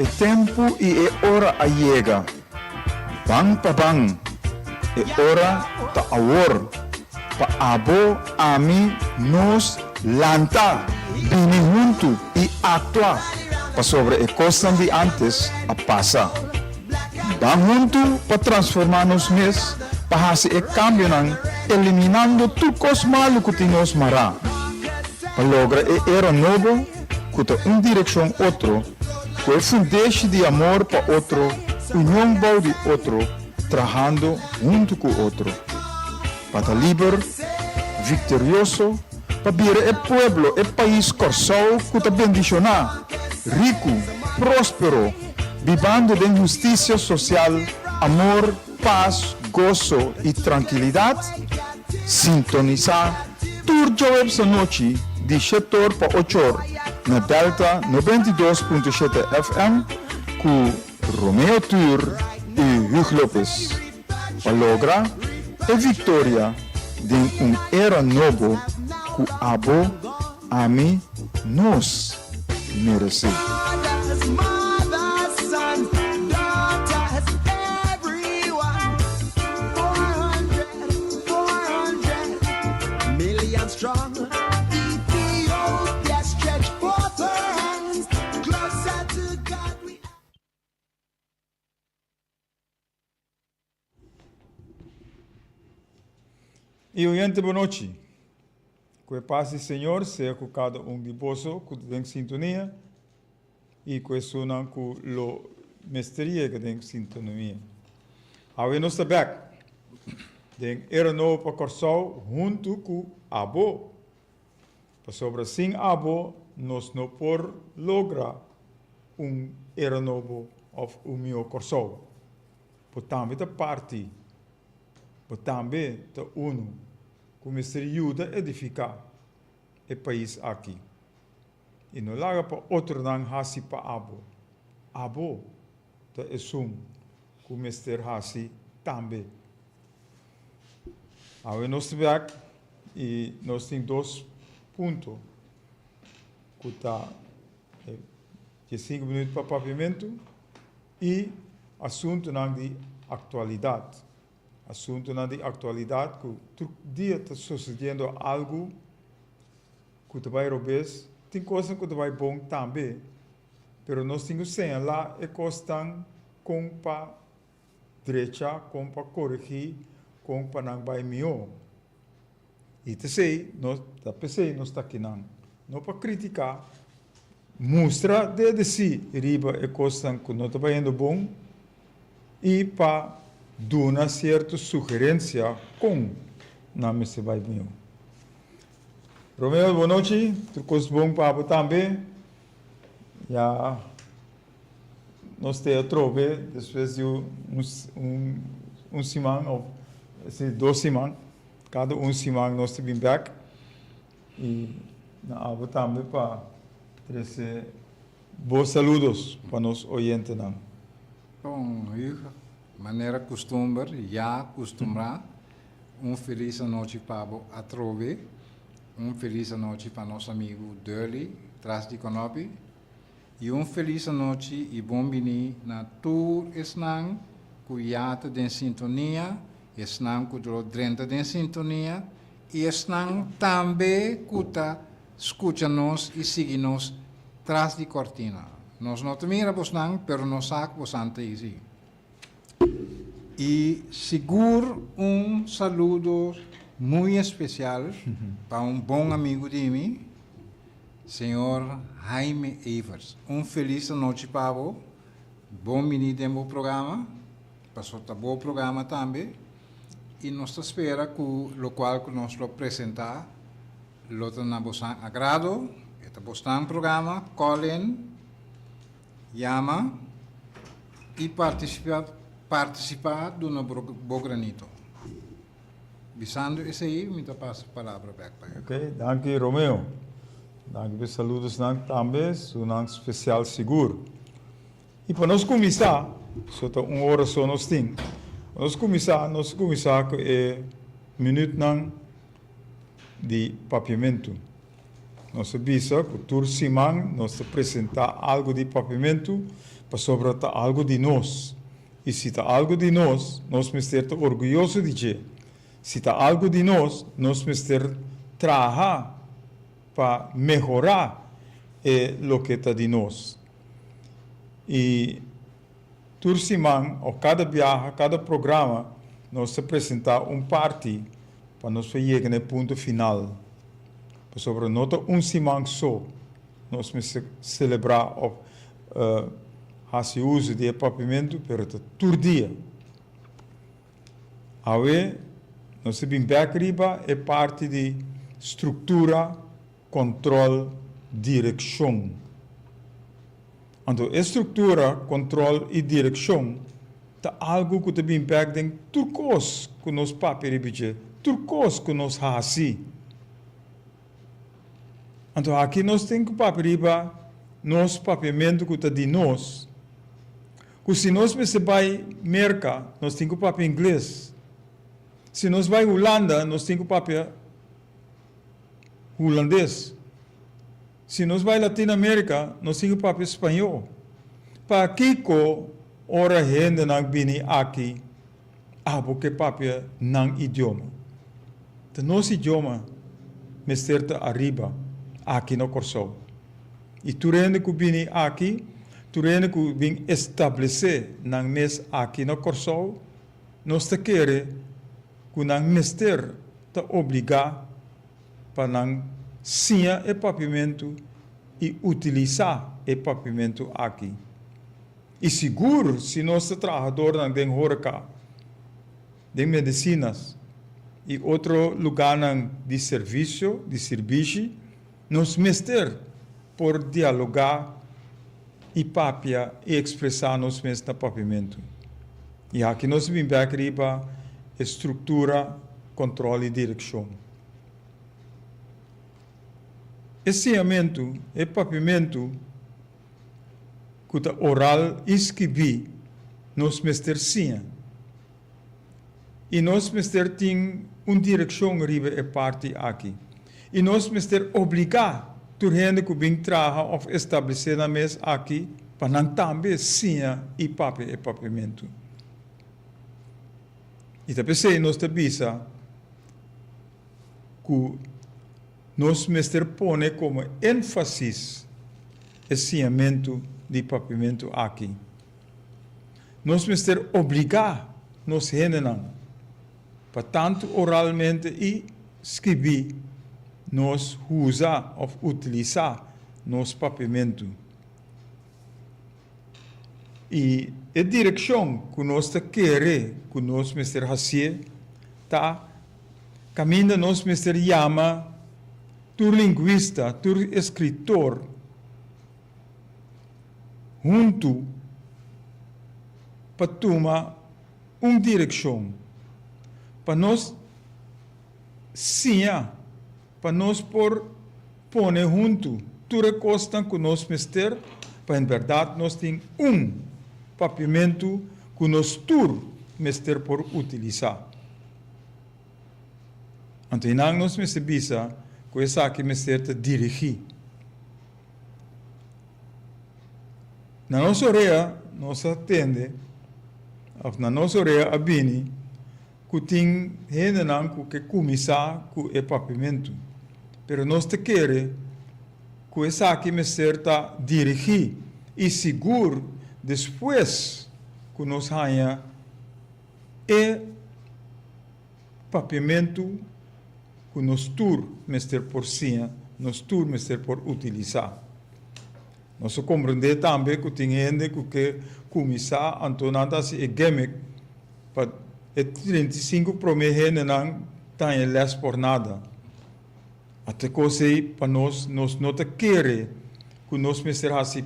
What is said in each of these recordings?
E tempu i e ora a yega. Ban pa ban. E ora ta awor. Pa abo, ami, nos, lanta, bini huntu i aktua, pasobra e kosnan di ántes a pasa. Ban huntu pa transformá nos mes, pa hasi e kambionan, eliminando tur kos malu ku tin nos mará, pa logra e era nobo ku ta un direkshon otro, ku e fundeshi di amor pa otro, union bou di otro, trahando huntu ku otro. Pa ta liber, viktorioso, pa bira e pueblo, e pais Kòrsou ku ta bendishoná, riku, próspero, bibando den hustisia sosial, amor, pas, goso i trankilidat, sintonisá tur djaweps anochi di shetor pa ochor na Delta 92.7 FM ku Romeo Tuur i Hugh Lopez pa logra e viktoria den un era nobo ku abo, ami, nos meresé. I oyente bonochi. Ku e pas di Señor sea ku kada un di boso ku ta den sintonia i ku esunnan ku lo mester yega den sintonomia. Awe nos ta bèk den Era Nobo pa Kòrsou huntu ku abo. Pasobra sin abo nos no por logra un era nobo òf un mihó Kòrsou. Bo tambe ta parti, bo tambe ta unu ku mester yuda edifiká e pais aki. I no laga pa otronan hasi pa abo. Abo ta esun ku mester hasi tambe. Awe nos ta bek i nos tin dos punto ku ta e diesinku minuut pa papiamentu i asuntunan di aktualidat. Asuntunan di aktualidat ku tur dia ta sosediendo algu ku ta bai robes, tin kosnan ku ta bai bon tambe, pero nos tin ku señalá e kosnan kon pa drecha, kon pa koregí, kon pa nan bai mihó. I ta esei nos, ta p'esei nos ta akinan, no pa kritiká, mustra dede sí riba e kosnan ku no ta bayendo bon i pa duna sierto sugerensia kon nan mester bai mihó. Romeo, bonochi, tur kos bon pa bo tambe. Ya. Nos te atrobe despues di un siman of si dos siman, kada un siman nos ta bin bek y na abo tambe pa trece bo saludos pa nos oyentenan. Bon, Hugo, manera custumber, ya custumbrá, un feliz anochi pa bo atrobe, un feliz anochi pa nos amigu Durley tras di konopi. I un felis anochi i bon bini na tur esnan ku ya ta den sintonia, esnan ku lo drenta den sintonia i esnan tambe ku ta skucha nos i sigui nos tras di kòrtina. Nos no ta mira bosnan, pero nos sa ku bosan ta ei. I sigur un saludo muy espesial pa un bon amigu di mi, Señor Jaime Evers. Un felis anochi pa bo. Bon bini den bo programa, paso ta bo programa tambe. I nos ta spera ku lokual ku nos lo presentá lo ta na bosan agrado. E ta bosnan programa, call in, yama i partisipá partisipá duna bo granito. Bisando esei mi ta pasa palabra bek pa Ok, danki Romeo. Danki pa e saludosnan tambe, sunan spesial sigur. I pa nos kuminsá, so ta un ora so nos tin, pa nos kuminsá, nos kuminsá ku e minütnan di papiamentu. Nos a bisa ku tur siman nos ta presentá algu di papiamentu. Pasobra ta algu di nos. I si ta algu di nos, nos mester ta orguyoso di dje. Si ta algu di nos, nos mester traha pa mehorá e loke ta di nos. I tur siman òf kada biaha, kada programa, nos ta presentá un parti pa nos por yega na e punto final. Pasobra no ta un siman so nos mester selebrá òf hasi uso di e papiamentu, pero ta tur dia. Awe nos ta bin bek riba e parti di struktura, kòntròl, direkshon. Anto e struktura, kòntròl i direkshon ta algu ku ta bin bek den tur kos ku nos papia riba dje, tur kos ku nos hasi. Anto aki nos tin ku papia riba nos papiamentu ku ta di nos. Ku si nos mester bai Merka, nos tin ku papia ingles. Si nos bai Hulanda, nos tin ku papia hulandes. Si nos bai Latinoamérika, nos tin ku papia spañó. Pakiko ora hendenan bini aki, abo ke papia nan idioma? Ta nos idioma mester ta ariba aki na Kòrsou. I tur hende ku bini aki, tur hende ku bin establesé nan mes aki na Kòrsou, nos ta kere ku nan mester ta obligá pa nan siña e papiamentu i utilisá e papiamentu aki. I sigur si nos ta trahadornan den horeka, den medisinas i otro lugánan di servisio, di sirbishi, Nos mester por dialogá i papia i ekspresá nos mes na papiamentu. I aki nos bin bèk riba e struktura, kòntròl i direkshon. E siñamentu, e papiamentu ku ta oral i skibí nos mester siña. I nos mester tin un direkshon riba e parti aki. I nos mester obligá tur hende ku bin traha òf establesé nan mes aki pa nan tambe siña i papia e papiamentu. I ta p'esei nos ta bisa ku nos mester pone komo énfasis e siñamentu di papiamentu aki. Nos mester obligá nos hendenan pa tantu oralmente i skibí nos usa òf utilisá nos papiamentu. I e direkshon ku nos ta kere ku nos mester hasié ta kaminda nos mester yama tur lingwista, tur eskritor, huntu pa tuma un direkshon, pa nos siña, pa nos por pone huntu tur e kosnan ku nos mester pa en bèrdat nos tin un papiamentu ku nos tur mester por utilisá. Anto einan nos mester bisa ku esaki mester ta dirigí. Na nos orea nos a tende, òf na nos orea a bini, ku tin hendenan ku ke kuminsá ku e papiamentu. Pero nos ta kere ku esaki mester ta dirigí i sigur despues ku nos haña e papiamentu ku nos tur mester por siña, nos tur mester por utilisá. Nos a komprendé tambe ku tin hende ku ke kuminsá, anto nan ta hasi e gimmick pa e 35 promé hendenan ta haña lès por nada. Ata e kos ei pa nos, nos no ta kere ku nos mester hasi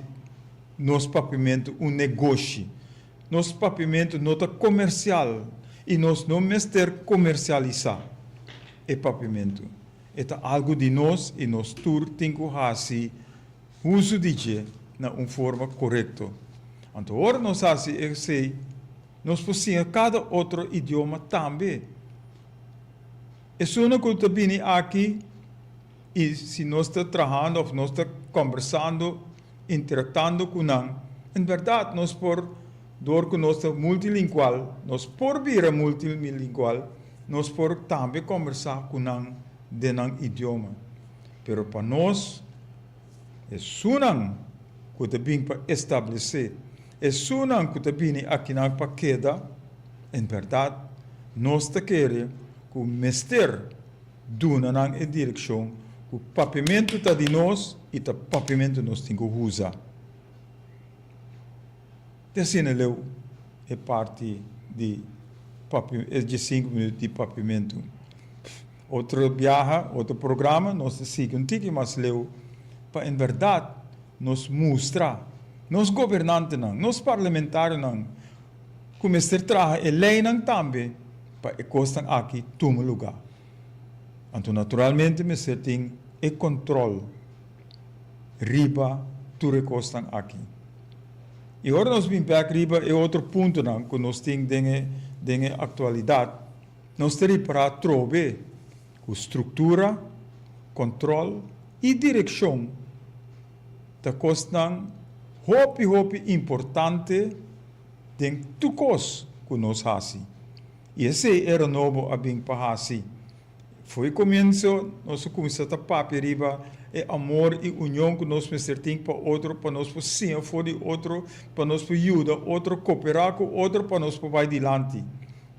nos papiamentu un negoshi. Nos papiamentu no ta komersial i nos no mester komersialisá e papiamentu. E ta algu di nos i nos tur tin ku hasi uso di dje na un forma korekto. Anto ora nos hasi esei, nos por siña kada otro idioma tambe. Esunnan ku ta bini aki i si nos ta trahando òf nos ta kòmbersando, interaktando ku nan. En bèrdat nos por, dor ku nos ta multilingual, nos por bira multilingual, nos por tambe kòmbersá ku nan den nan idioma. Pero pa nos, esunnan ku ta bin pa establesé, esunnan ku ta bini akinan pa keda, en bèrdat nos ta kere ku mester duna nan e direkshon ku papiamentu ta di nos i ta papiamentu nos tin ku usa. Te asina leu e parti di papi e diesinku minüt di papiamentu. Otro biaha, otro programa nos ta sigui un tiki mas leu pa en bèrdat nos mustra nos gobernantenan, nos parlamentarionan ku mester traha e leinan tambe pa e kosnan aki tuma lugá. Anto naturalmente mester tin e kòntròl riba tur e kosnan aki. I ora nos bin bèk riba e otro puntonan ku nos tin den e den e aktualidat, nos ta ripará trobe ku struktura, kòntròl i direkshon ta kosnan hopi hopi importante den tur kos ku nos hasi. I esei era nobo a bin pa hasi. Fo'i komienso nos a kuminsá ta papia riba e amor i union ku nos mester tin pa otro, pa nos por siña for di otro, pa nos por yuda otro, koperá ku otro pa nos por bai dilanti.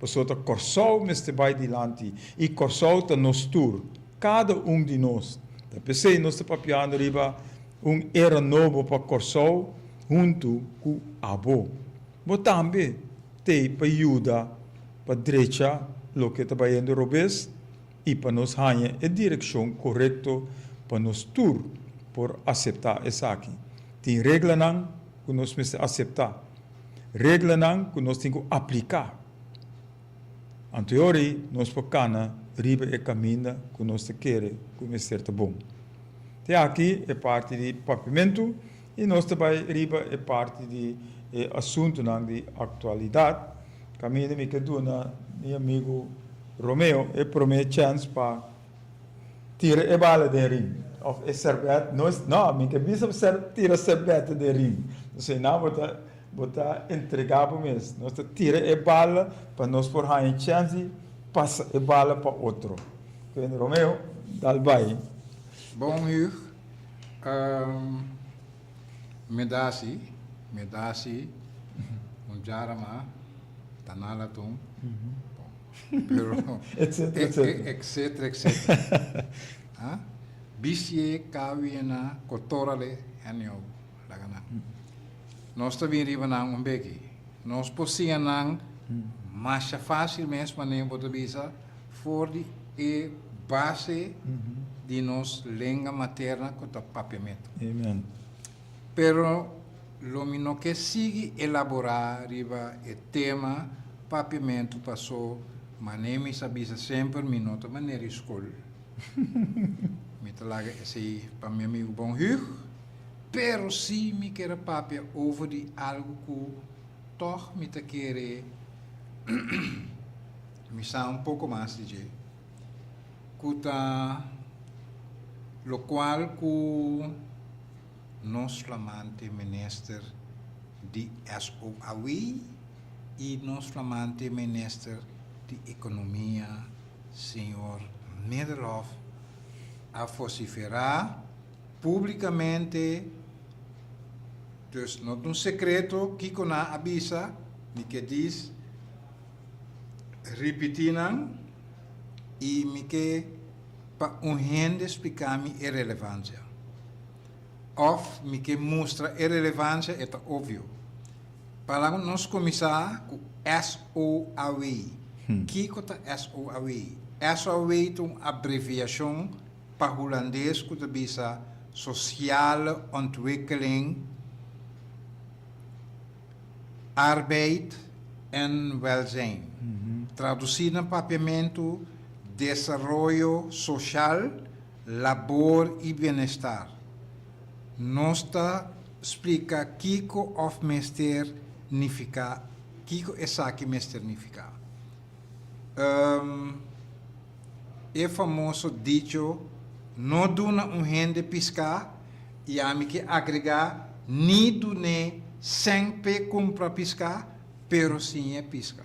Pasobra ta Kòrsou mester bai dilanti i Kòrsou ta nos tur, kada un di nos. Ta p'esei nos ta papiando riba un era nobo pa Kòrsou huntu ku abo. Bo tambe t'ei pa yuda pa drecha loke ta bayendo robes i pa nos haña e direkshon korekto pa nos tur por aseptá esaki. Tin reglanan ku nos mester aseptá, reglanan ku nos tin ku apliká. Anto e ora ei nos por kana riba e kaminda ku nos ta kere ku mester ta bon. Te aki e parti di papiamentu i nos ta bai riba e parti di e asuntunan di aktualidat. Kaminda mi ke duna mi amigu Romeo e promé chèns pa tira e bala den ring òf e sèrbèt. No, no, mi ke bisa bo tira sèrbèt den ring. Pasobra einan bo ta bo ta entregá bo mes. Nos ta tira e bala pa nos por haña chèns di pasa e bala pa otro. Romeo, dal bai. Bon Hugh, Medasi, medasi, un djarama, tanalatun, pero, Etcetera, etcetera. Etcetera, etcetera. Ah, Bisie, kawiena, kotorale, anyhow, laga nan. Nos ta bin riba nan un beki. Nos por siña nan masha fácil mes manera bo ta bisa for di e base di nos lenga materna ku ta papiamentu. Amen. Pero lo mi no ke sigui elaborá riba e tema papiamentu paso manera mi sa bisa semper mi no ta manera di skol. Mi ta laga esei pa mi amigu Bon Hug. Pero si mi kier a papia over di algu ku tòg mi ta kere mi sa un poko mas di dje, ku ta lokual ku nos flamante minister di SOAW i nos flamante minister di Ekonomia, señor Nederlof, a vosiferá Públikamente, dus no ta un sekreto kiko nan a bisa, mi ke dis ripití nan i mi ke pa un hende splika mi e relevansia. Òf mi ke mustra e relevansia, e ta opvio. Pa laga nos kuminsá ku SOAW. Kiko ta SOAW? SOAW ta un abreviashon Pa hulandes ku ta bisa sociale ontwikkeling, arbeid en welzijn. Tradusí na papiamentu, desaroyo soshal, labor i bienestar. Nos ta splika kiko òf mester nifiká, kiko esaki mester nifiká. E famoso dicho no duna un hende piská i ami ke agregá ni dun'é sèn p'e kumpra piská, pero siñ'é piska.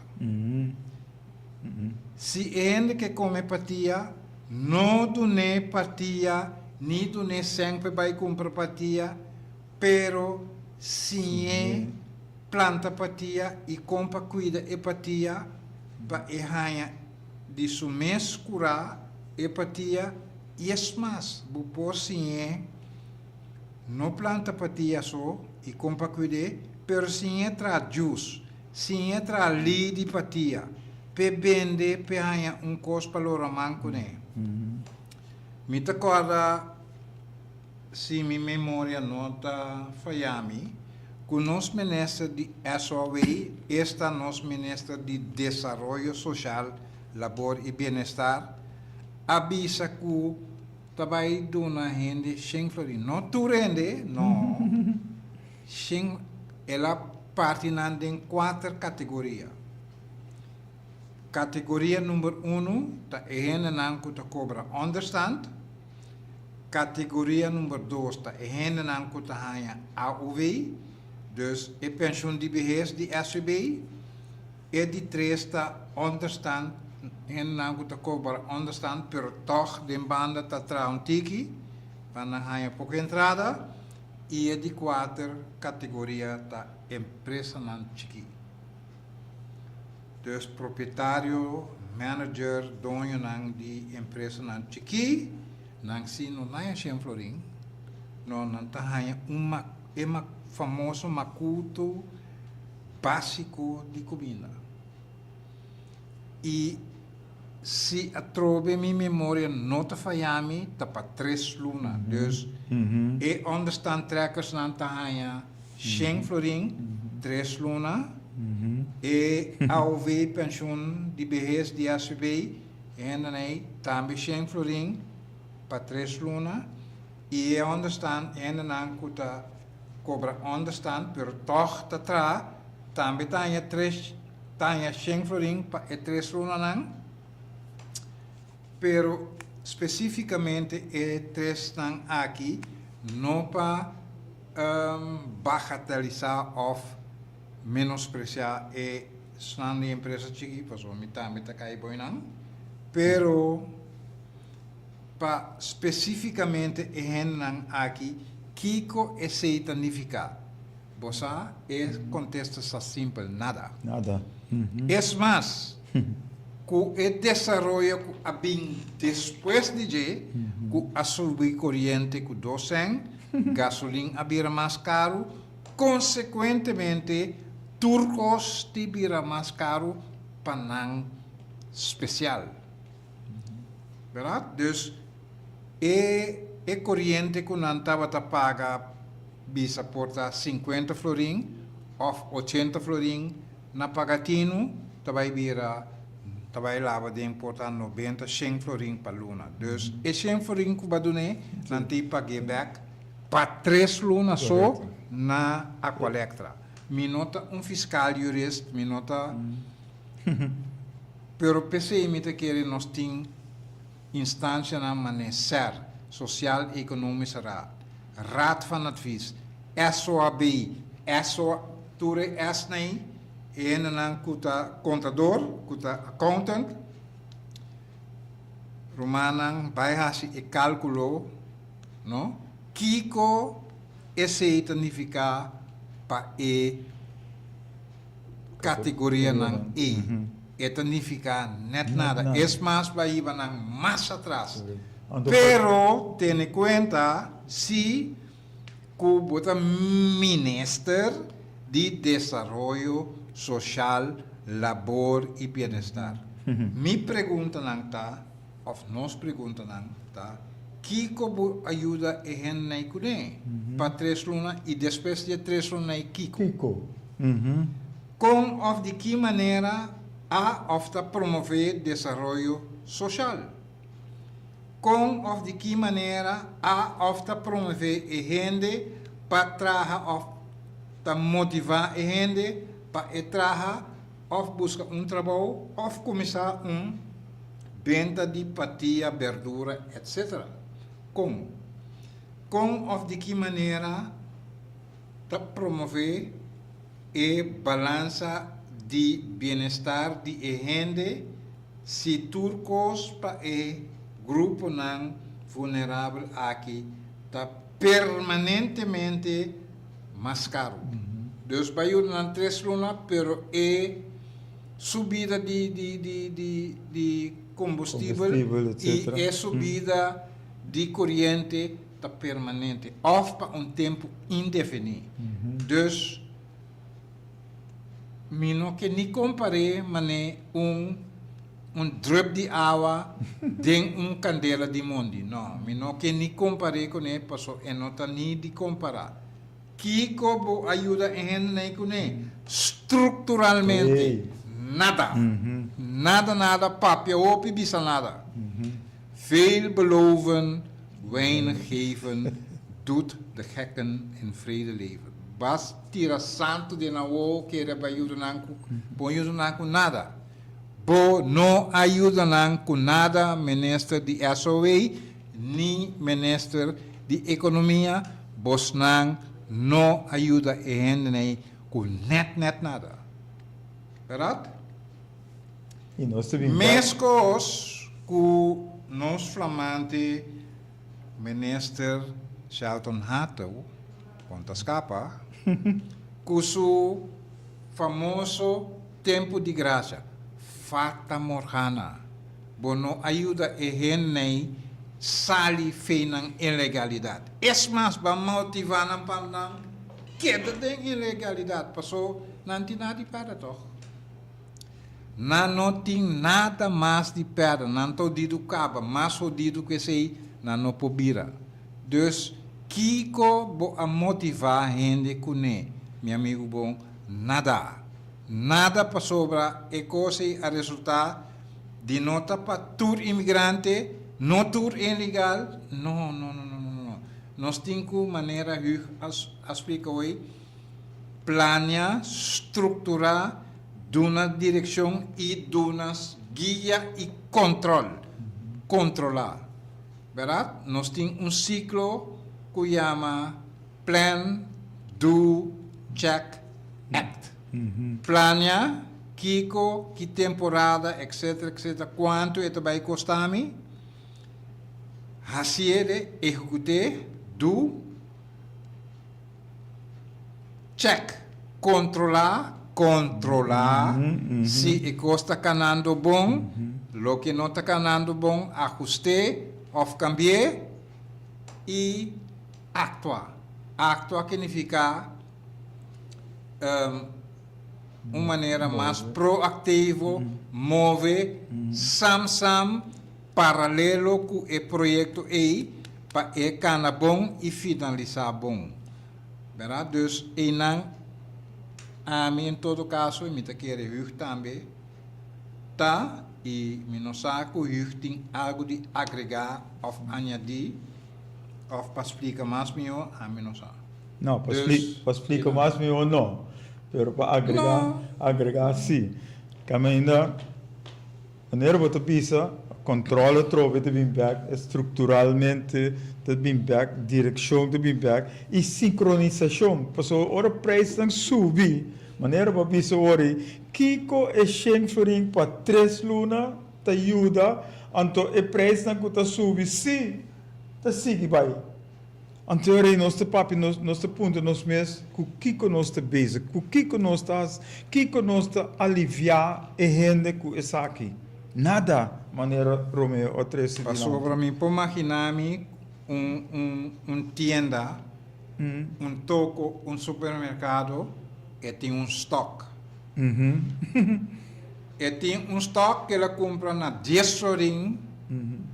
Si e hende ke kome patia, no dun'é patia ni dun'é sèn p'e bai kumpra patia, pero siñ'é planta patia i kon pa kuida e patia pa e haña di su mes kurá e patia i es mas bo por siñ'é no planta patia so i kon pa kuid'é pero siñ'é traha djus, siñ'é traha lii di patia p'e bende p'e haña un kos pa lora man kuné. Mi ta kòrda. Si mi memoria no ta faya mi, ku nos minister di SOW, esta nos minister di Desaroyo Soshal, Labor i Bienestar, a bisa ku ta bai duna hende shen florin. No tur hende, no. Shen, el a parti nan den kuater kategoria. Kategoria number unu ta e hendenan ku ta kobra ònderstant. Kategoria number dos ta e hendenan ku ta haña AOW, dus e penshun di behes di SVB. E di tres ta ònderstant, hendenan ku ta kobra ònderstant pero tòg den banda ta traha un tiki pa nan haña poko entrada. I e di kuater kategoria ta empresanan chikí. Dus propietario, manager, doñonan di empresanan chikí, nan si no haña shen florin, no, nan ta haña un ma, e ma, famoso makutu básiko di kuminda. I si atrobe mi memoria no ta faya mi, ta pa tres luna. Dus e onderstandtrekkersnan ta haña shen florin tres luna, e AOV penshun di behes di SVB e hendenan ei tambe shen florin pa tres luna i e onderstand e hendenan ku ta kobra onderstand pero tòg ta traha tambe ta haña tres ta haña shen florin pa e tres lunanan pero spesífikamente e tresnan aki no pa bagatelisá òf menospresiá e esnan di empresa chiki, pasobra mi tambe ta kai boi nan, pero pa spesífikamente e hendenan aki kiko esei ta nifiká? Bo sa, e kontesta sa simpel, nada. Nada. Es mas, ku e desaroyo ku a bin despues di dje, ku a subi koriente ku dos sèn, gasolin a bira mas karu, konsekuentemente tur kos ti bira mas karu pa nan spesial. Bèrdat? Dus e e koriente ku nan tabata paga bisa por ta sinkuenta florin òf ochenta florin na Pagatinu ta bai bira ta bai laba den por ta nobenta shen florin pa luna. Dus e shen florin ku bo a dun'é nan tin pag'é bèk pa tres luna so na Aqualectra. Mi no ta un fiskal jurist, mi no ta pero p'esei mi ta kere nos tin instancianan manera ser, Sociaal Economische Raad, Raad van Advies, SOAB, SOA, tur e Snan ei, e hendenan cu ta contador, cu ta accountant, rumannan bay haci e calculo, no, kico esey ta nifica pa e categorianan ei. E ta nifica net nada. Es mas bo a hiba nan mas atras. Pero tene cuenta si cu bo ta minister di Desaroyo Social, Labor y Bienestar. Mi preguntanan ta, of nos preguntanan ta, kico bo a yuda e hendenan ei cune pa tres luna y despues di e tres luna ei kico? Kon òf di ki manera a òf ta promové desaroyo soshal? Kon òf di ki manera a òf ta promové e hende pa traha òf ta motivá e hende pa e traha òf buska un trabou òf kuminsá un benta di patia, berdura, etc. Kon? Kon òf di ki manera ta promové. E balansa di bienestar di e hende si tur kos pa e gruponan vulnerabel aki ta permanentemente mas karu. Dus bai yuda nan tres luna pero e subida di di di di di kombustibel i e subida di koriente ta permanente òf pa un tempu indefiní. Dus mi no ke ni kompar'é manera un un drup di awa den un kandela di mondi. No, mi no ke ni kompar'é kuné paso e no ta ni di kompará. Kiko bo a yuda e hendenan kuné? Strukturalmente, nada. Nada, nada, papia hopi bisa nada. Veel beloven, weinig geven, doet de gekken in vrede leven. Bas tira santu den nan wowo kere bai yuda nan ku bo yuda nan ku nada. Bo no a yuda nan ku nada minister di SOW ni minister di ekonomia bosnan no a yuda e hendenei ku net net nada. Bèrdat? I nos ta bin bek. Meskos ku nos flamante Minister Shelton Hato, kon ta skapa, ku su famoso tempu di grasia, Fata Morgana, bo no a yuda e hende sali fei nan ilegalidat. Es mas, bo a motivá nan pa nan keda den ilegalidat, paso nan tin nada di pèrdè tòg. Nan no tin nada mas di pèrdè, nan ta hodidu kaba, mas hodidu ku esei nan no por bira. Dus, kiko bo a motivá hende kuné, mi amigu bon? Nada! Nada pasobra e kos ei a resultá di no ta pa tur imigrante, no tur ilegal, no, no, no, no, no, no. Nos tin ku, manera Hugh a splika hoy, Plania, strukturá, duna direkshon i duna guia i kòntròl, kontrolá. Bèrdat? Nos tin un siklo ku yama Plan, Do, Check, Act. Plania, kiko, ki temporada, etcetera, etcetera, kuantu e ta bai kosta mi, hasié, ehekut'é, do. Check, kontrolá, kontrolá si e kos ta kanando bon, loke no ta kanando bon ahust'é òf kambi'é i aktua. Aktua ke nifiká un manera mas proaktivo, move sam sam paralelo ku e proyekto ei pa e kana bon i finalisá bon. Bèrdat? Dus einan ami en todo kaso i mi ta kere Hugh tambe ta i mi no sa ku Hugh tin algu di agregá òf añadí òf pa splika mas mihó, ami no sa. No, pa pa splika mas mihó no, pero pa agregá, agregá sí. Kaminda. Manera bo ta bisa, control atrobe ta bin bek, structuralmente ta bin bek, direccion ta bin bek y sincronisacion. Pasobra ora prijsnan subi, manera bo a bisa ora, kico e shen florin pa tres luna ta yuda, anto e prijsnan cu ta subi si ta sigui bay. Anto rei nos ta papia, nos nos ta puntra nos mes ku kiko nos ta bezig, ku kiko nos ta hasi, kiko nos ta aliviá e hende ku esaki? Nada, manera Romeo a trese dilanti. Pasobra mi por maginá mi un un un tienda, un toko, un supermerkado, e tin un stok. E tin un stock ku el a kumpra na dies florin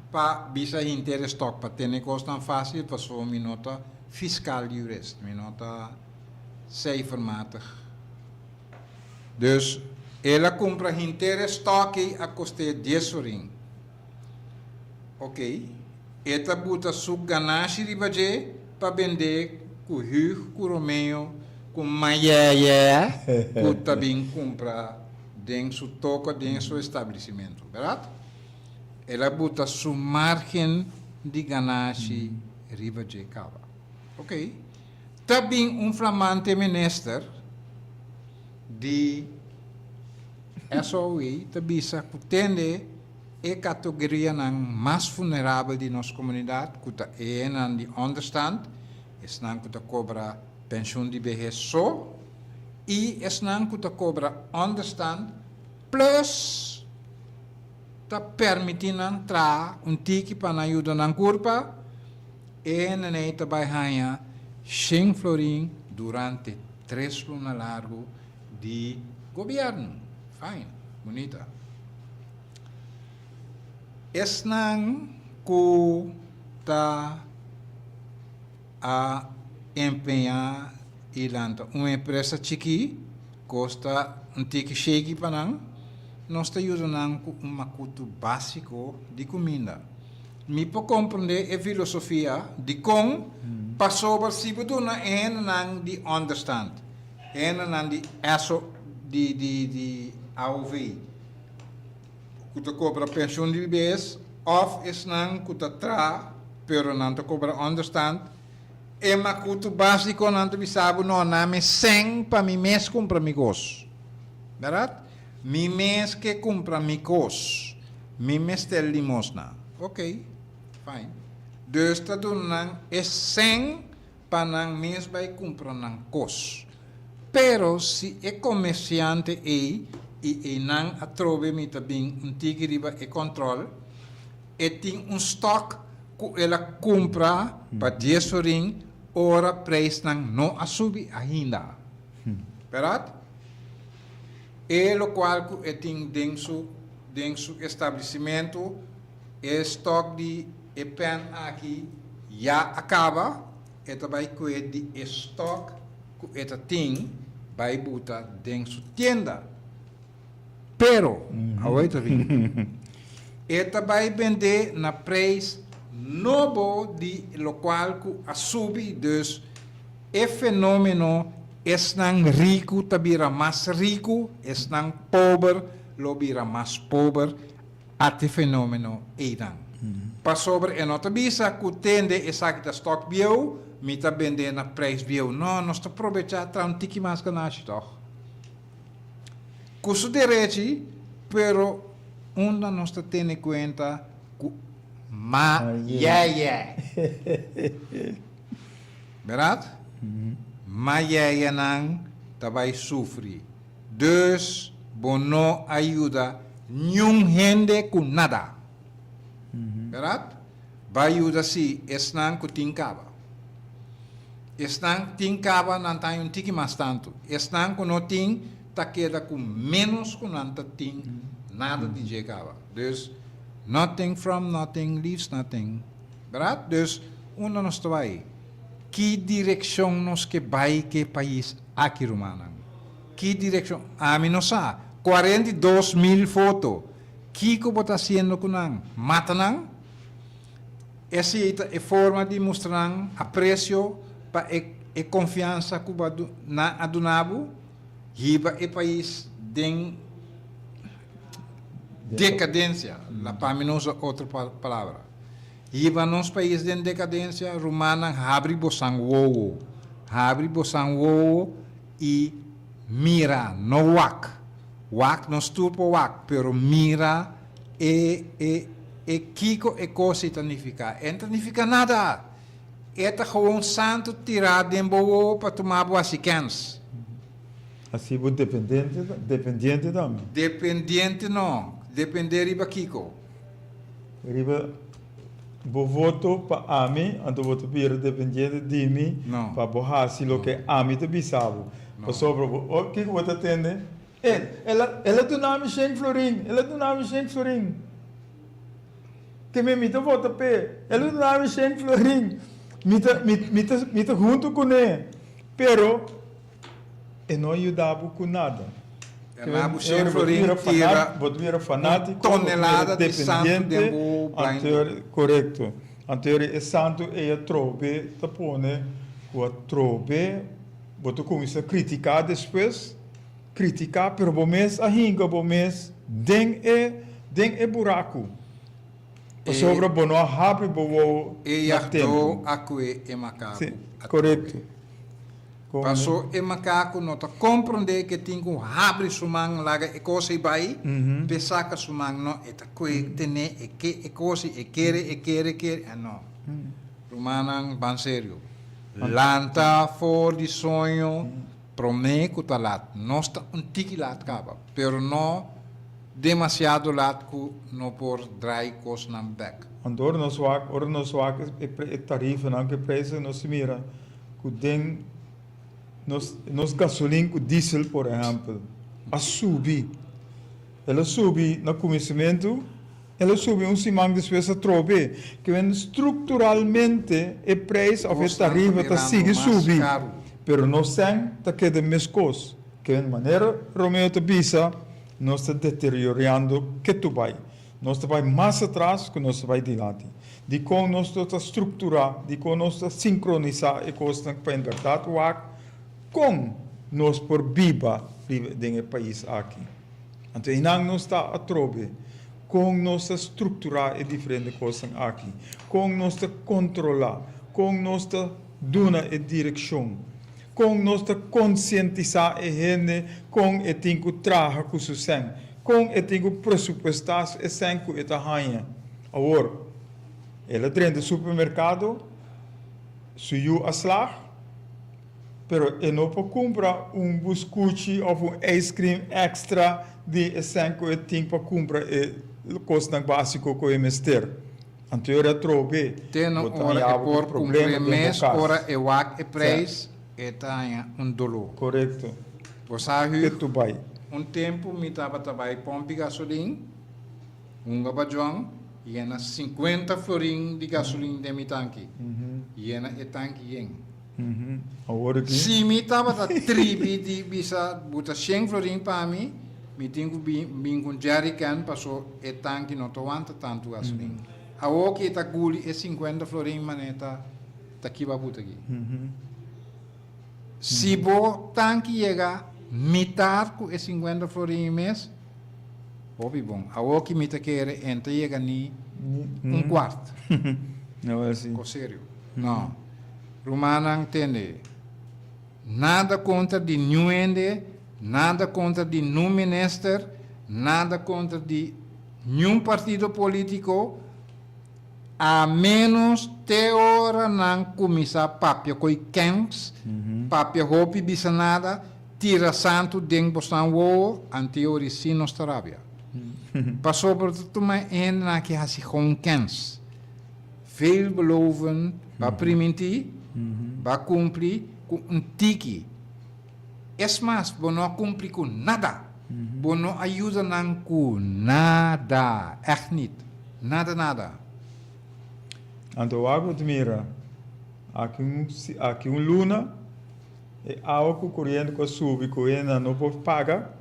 pa bisa hinter e stock pa tene kosnan fásil pasobra mi no ta fiskal jurist, mi no ta cijfermatig. Dus el a kumpra hinter e stock ei a kost'é dies florin. Ok, e ta buta su ganashi riba dje pa bend'é ku Hugh ku Romeo ku Mayèyè ku ta bin kumpra den su toko den su establisimentu, bèrdat? El a buta su márgen di ganashi riba dje kaba. Ok, ta bin un flamante minister. di SOE ta bisa ku tende e kategorianan mas vulnerabel di nos komunidat, ku ta enan di ònderstand, esnan ku ta kobra penshun di behes so, i esnan ku ta kobra ònderstand plus ta permití nan traha un tiki pa nan yuda nan kurpa, e hendenei ta bai haña shen florin durante tres luna largu di gobièrnu. Fine, bunita. Esnan ku ta a empeñá i lanta un empresa chikí, kosta un tiki sheki pa nan, nos ta yuda nan ku un makutu básiko di kuminda. Mi por komprondé e filosofia dikon, pasobra si bo duna e hendenan di ònderstant, e hendenan di eso di di di AOV ku ta kobra penshun di bes òf esnan ku ta traha pero nan ta kobra ònderstant, e makutu básiko nan ta bisa bo no, nan mi sèn pa mi mes kumpra mi kos. Bèrdat? Mi mes ke kumpra mi kos. Mi mester limosna. Ok, fine. Dus ta duna nan e sèn pa nan mes bai kumpra nan kos. Pero si e komersiante ei, i einan atrobe mi ta bin un tiki riba e kòntròl, e tin un stòk ku el a kumpra pa dies florin ora preisnan no a subi ainda. Bèrdat? E lokual ku e tin den su den su establisimentu, e stòk di e pèn aki ya a kaba, e ta bai kue di e stòk ku e ta tin bai buta den su tienda. Pero, awor e ta bin, e ta bai bendé na preis nobo di lokual ku a subi, dus e fenómeno esnan riku ta bira mas riku, esnan pober lo bira mas pober, Ate fenomeno einan. Pasobra e no ta bisa ku tende esaki ta stok bieu, mi ta bend'é na prijs bieu. No, nos ta probechá traha un tiki mas ganashi tòg. Ku su derechi, pero unda nos ta tene kuenta ku ma yèyè. Bèrdat? Ma yèyènan ta bai sufri. Dus bo no a yuda niun hende ku nada. Bèrdat? Bo a yuda si esnan ku tin kaba. Esnan tin kaba nan ta haña un tiki mas tantu. Esnan ku no tin ta keda ku ménos ku nan ta tin nada di dje kaba. Dus nothing from nothing leaves nothing. Bèrdat? Dus unda nos ta bai? Ki direkshon nos ke bai ku e pais aki rumannan? Ki direkshon? Ami no sa. 42 mil foto. Kiko bo ta hasiendo ku nan? Mata nan? Esei ta e forma di mustra nan apresio pa e e konfiansa ku bo a nan a duna bo? Hiba e pais den dekadensia, la pa mi no usa otro palabra. Hiba nos pais den dekadensia, rumannan habri bosan wowo, habri bosan wowo i mira, no wak, wak nos tur por wak, pero mira e e e kiko e kos ei ta nifiká. E no ta nifiká nada, e ta gewoon santu tirá den bo wowo pa tuma bo hasi kèns. Hasi bo dependiente dependiente tambe. Dependiente no, dependé riba kiko? Riba bo voto pa ami, anto bo ta bira dependiente di mi pa bo hasi loke ami ta bisa bo. Pasobra bo, oh, kiko bo ta tende? E, el a, el a duna mi shen florin, el a duna mi shen florin. Ke mi, mi ta vota p'e, el a duna mi shen florin. Mi ta, mi, mi ta, mi ta huntu kuné. Pero. E no a yuda bo ku nada. E bo shen florin tira Bo ta bira fanátiko, un tonelada di santu den bo blind. Korekto. Anto e santu ei atrobe ta pone ku atrobe bo ta kuminsá kritiká despues, kritiká pero bo mes a hinka bo mes den e den e buraku. Pasobra bo no a habri bo wowo na tempu. E yagdó a kue e makaku atrobe. Korekto. Paso e makaku no ta komprondé ku e tin ku habri su man laga e kos ei bai p'e saka su man. No, e ta kue tene e ke e kos ei, e kere, e kere, e kere. Ah no. Rumannan, ban serio. Lanta for di soño promé ku ta lat. Nos ta un tiki lat kaba, pero no demasiado lat ku no por drai kosnan bèk. Anto ora nos wak, ora nos wak e tarifanan ku e preisnan nos mira ku den nos nos gasolin ku diesel por ehèmpel a subi. El a subi na kuminsamentu, el a subi un siman despues atrobe. Ke men strukturalmente e preis òf e tarifa ta sigui subi, pero nos sèn ta keda meskos. Ke men manera Romeo ta bisa, nos ta deteriorando ketu bai. Nos ta bai mas atras ku nos ta bai dilanti. Dikon nos no ta strukturá, dikon nos ta sinkronisá e kosnan pa en bèrdat wak kon nos por biba riba den e pais aki? Anto einan nos ta atrobe kon nos ta strukturá e diferente kosnan aki, kon nos ta kontrolá, kon nos ta duna e direkshon, kon nos ta konsientisá e hende kon e tin ku traha ku su sèn, kon e tin ku presupuestá e sèn ku e ta haña. Awor, el a drenta supermerkado, su yu a slag, pero e no por kumpra un buskuchi òf un ijskrim èkstra di e sèn ku e tin pa kumpra e kosnan básiko ku e mester. Anto e atrobe, Te no bo ta ora haña e bo ku por problema kumpr'é den bo mes, kas. ora e wak e preis, e ta haña un doló. Korekto. Bo sa Ke Hug, tu bai. un tempu mi tabata bai pòmpi gasolin, Hunga bajon, yena sinkuenta florin di gasolin den mi tanki. Yena e tanki yen. Awor aki. Si mi tabata tribi di bisa buta shen florin pa mi, mi tin ku bin ku un jerrycan paso e tanki no ta wanta tantu gasolin. Awor ki e ta guli e sinkuenta florin manera ta ta kiba buta aki. Si bo tanki yega mitar ku e sinkuenta florin mes, Hopi bon. Awor ki mi ta kere en ta yega ni un kwart. Ko serio. No. Rumannan tende. Nada kontra di niun hende, nada kontra di nun minister, nada kontra di niun partido politico, a menos te ora nan kuminsá papia ko'i kèns, papia hopi bisa nada, Tira santu den bosnan wowo, anteori sin nos ta rabia. Pasobra ta tuma e hendenan aki hasi gewoon kens. Veelbelovend, ba primintí, ba kumpli ku un tiki. Es mas, bo no a kumpli ku nada. Bo no a yuda nan ku nada, ègt nit. Nada, nada. Anto wak bo ta mira, aki un, aki un luna. E awa ku koriente ku a subi ku hende no por paga,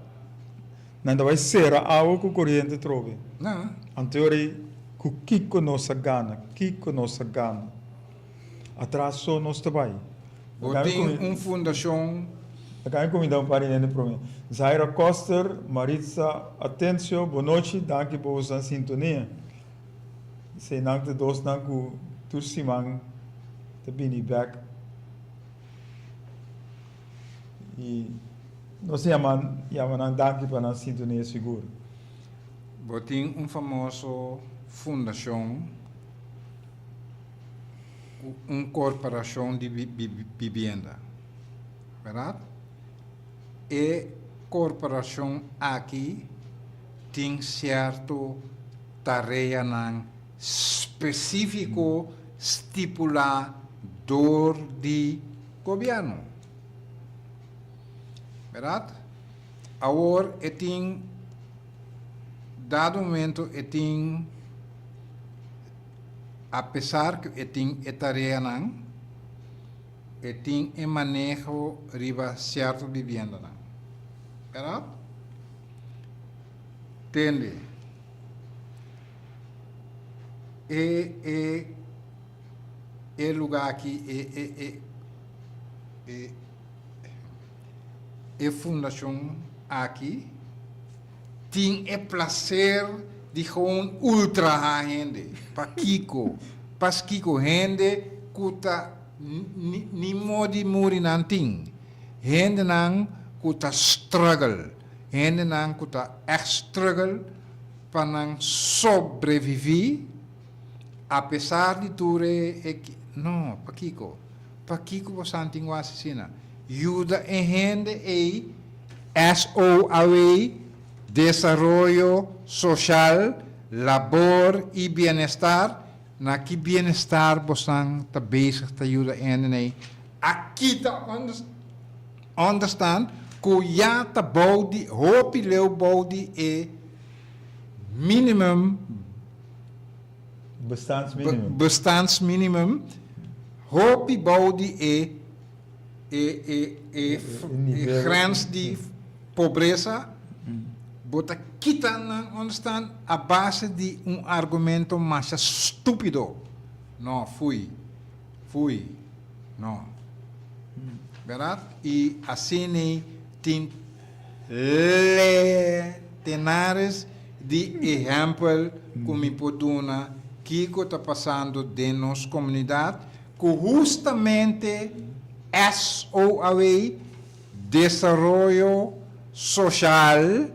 nan ta bai sera awa ku koriente trobe. Anto yori ku kiko nos a gana, kiko nos a gana? Atras so nos ta bai. Bo tin un fundashon. Laga mi kuminda un par di hende prome. Zaira Koster, Maritza Atencio, bonochi, danki pa boso sintonia. Eseinan ta dosnan ku tur siman ta bini bek. I nos yama yama nan danki pa nan sintonia sigur. Bo tin un famoso fundashon ku un korporashon di bibienda, bèrdat? E korporashon aki tin sierto tareanan spesífiko stipulá dor di gobièrnu. Bèrdat? Awor e tin, dado momento e tin, apesar ku e tin e tareanan, e tin e maneho riba sierto bibiendanan. Bèrdat? Tende. E e e lugar aki e e e e e fundacion aki tin e placer di gewoon ultraha hende. Pakico? Paskiko hende cu ta ni ni modi muri nan tin. Hendenan ku ta struggle, hendenan ku ta ègt struggle pa nan sobreviví apesar di tur e e no, pakiko? Pakiko bosan tin ku hasi asina? Yuda e hende ei SOAW, Desaroyo Soshal, Labor i Bienestar, na ki bienestar bosan ta bezig ta yuda e hende ei? A kita onderstand ku ya ta bou di hopi leu bou di e minimum Bestaansminimum. Bestaansminimum hopi bou di e e e e e grens di pobresa bo ta kita nan onderstand a base di un argumento masha stupido no fui. Fui, no. Berdad? I asina tin letenares di ehempel ku mi por duna kiko ta pasando den nos komunidat ku hustamente SOAW, Desaroyo Soshal,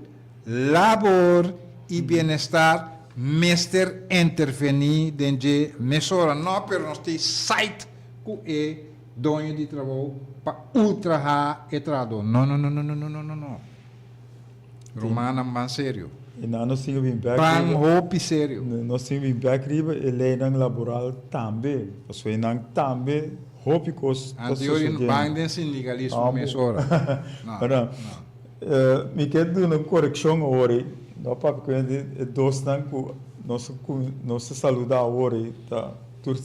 Labor i Bienestar mester intervení den dje mesora. No, pero nos tin site ku e doño di trabou pa ultrahá e trahadó. No, no, no, no, no, no, no, no, no. Rumannan, ban serio. I nan nos tin ku bin bèk Ban riba. hopi serio. Nos tin ku bin bèk riba e leinan laboral tambe, pasobra einan tambe hopi kos ta Anto yori sosodiendo. ban den sindikalismo mesora. No, Pero no. Mi ke duna un korekshon awor ei. No papia ku hende e dosnan ku nos nos ta saluda awor ei ta tur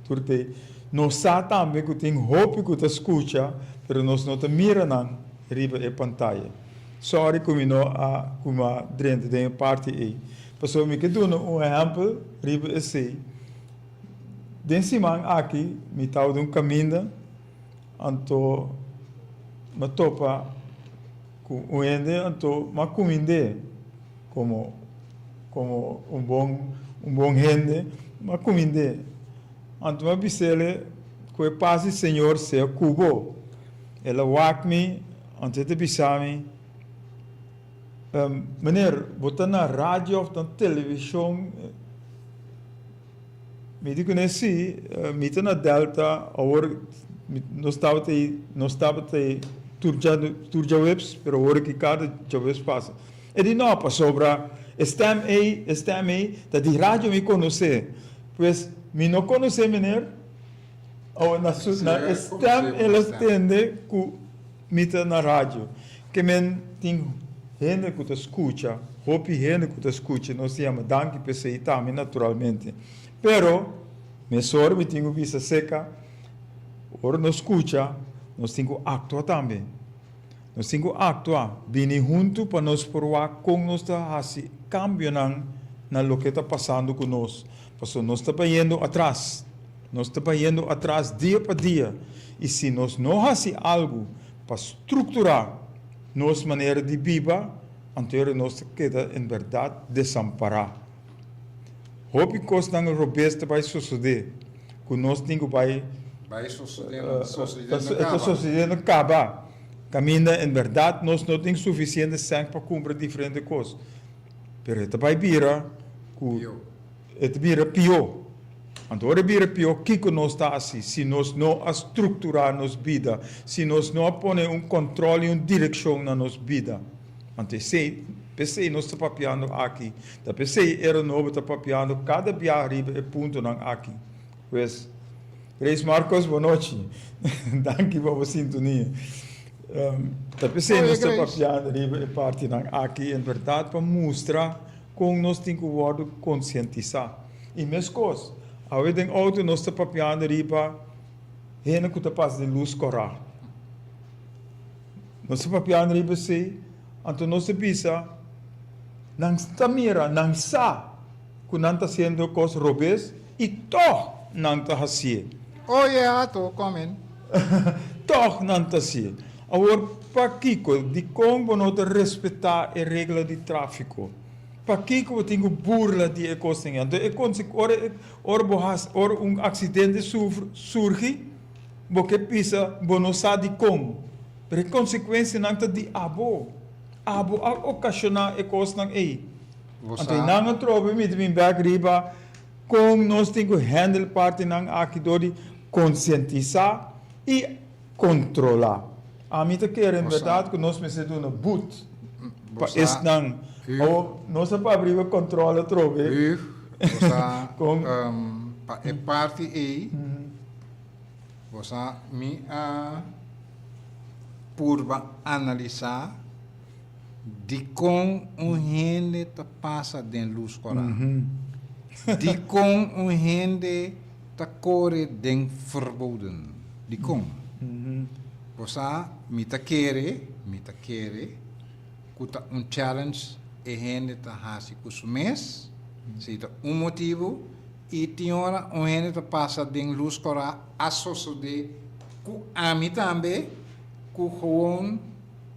tur te. Nos sa tambe ku tin hopi ku ta skucha pero nos no ta mira nan riba e pantaya. Sorry ku mi no a ku mi a drenta den e parti ei. Pasobra mi ke duna un ehèmpel riba esei. Den siman aki mi tabata un kaminda. Anto m'a topa ku un hende, anto m'a kumind'é komo komo un bon un bon hende, m'a kumind'é. Anto m'a bis'é ku e pas di Señor sea ku bo. El a wak mi, anto e ta bisa mi, Meneer, bo ta na radio òf na televishon? Mi di kuné si, mi ta na Delta awor, nos tabata ei, nos tabata ei tur dja, tur djaweps, pero awor aki kada djaweps pasa. E di no, pasobra e stem ei, e stem ei ta di radio mi konosé. Pues mi no konosé meneer, awor na su, na e stem el a tende ku mi ta na radio. Ke men tin hende ku ta skucha, hopi hende ku ta skucha, nos ta yama danki p'esei tambe naturalmente. Pero, mesora mi tin ku bisa seka, ora nos skucha, nos tin ku aktua tambe. Nos tin ku aktua, bini huntu pa nos por wak kon nos ta hasi kambionan na loke ta pasando ku nos. Pasobra nos ta bayendo atras, nos ta bayendo atras dia pa dia, i si nos no hasi algu, Pa strukturá nos manera di biba, anto nos ta keda en bèrdat desampará. Hopi kosnan robes ta bai sosodé ku nos tin ku bai Bai sosodendo, sosodendo e ta kaba. sosodendo kaba. Kaminda en bèrdat nos no tin sufisiente sèn pa kumpra diferente kos. Pero e ta bai bira ku Pió. E ta bira pió. Anto ora e bira pió, kiko nos ta hasi si nos no a strukturá nos bida, si nos no a pone un kòntròl i un direkshon na nos bida? Anto esei, p'esei nos ta papiando aki. Ta p'esei Era Nobo ta papiando kada biaha riba e puntonan aki. Pues, Grace Marcos, bonochi. Danki pa bo sintonia. Ta p'esei nos ta papiando riba e partinan aki, en bèrdat pa mustra Kon nos tin ku wòrdu konsientisá. I meskos, awe den outo nos ta papiando riba hende ku ta pasa den lus kòrá. Nos ta papiando riba esei, anto nos ta bisa, nan ta mira, nan sa ku nan ta hasiendo kos robes i tòg nan ta hasié. Oye ato, kòmen. Tòg nan ta hasié. Awor, pakiko? Dikon bo no ta respetá e regla di tráfiko? Pakiko bo tin ku burla di e kosnan ei? Anto e konse, ora e, ora bo hasi, ora un aksidente sufri, surgi, bo ke bisa bo no sa dikon. Pero e konsekuensianan ta di abo. Abo a okashoná e kosnan ei. Bo Anto sa. nan a trobe mi ta bin bek riba kon nos tin ku handle partinan aki dor di konsientisá i kontrolá. Ami ta kere en Bo sa. bèrdat ku nos mester duna but Bo pa sa. esnan. Huug. Awor nos a papia riba kòntròl atrobe. Huug, bo sa, Kon. pa e parti ei, bo sa mi a purba analisá dikon un hende ta pasa den lus kòrá. Dikon un hende ta kore den verboden. Dikon? Bo sa, mi ta kere, mi ta kere ku ta un challenge e hende ta hasi ku su mes, si ta un motibu, i tin ora un hende ta pasa den lus kòrá a sosodé ku ami tambe, ku gewoon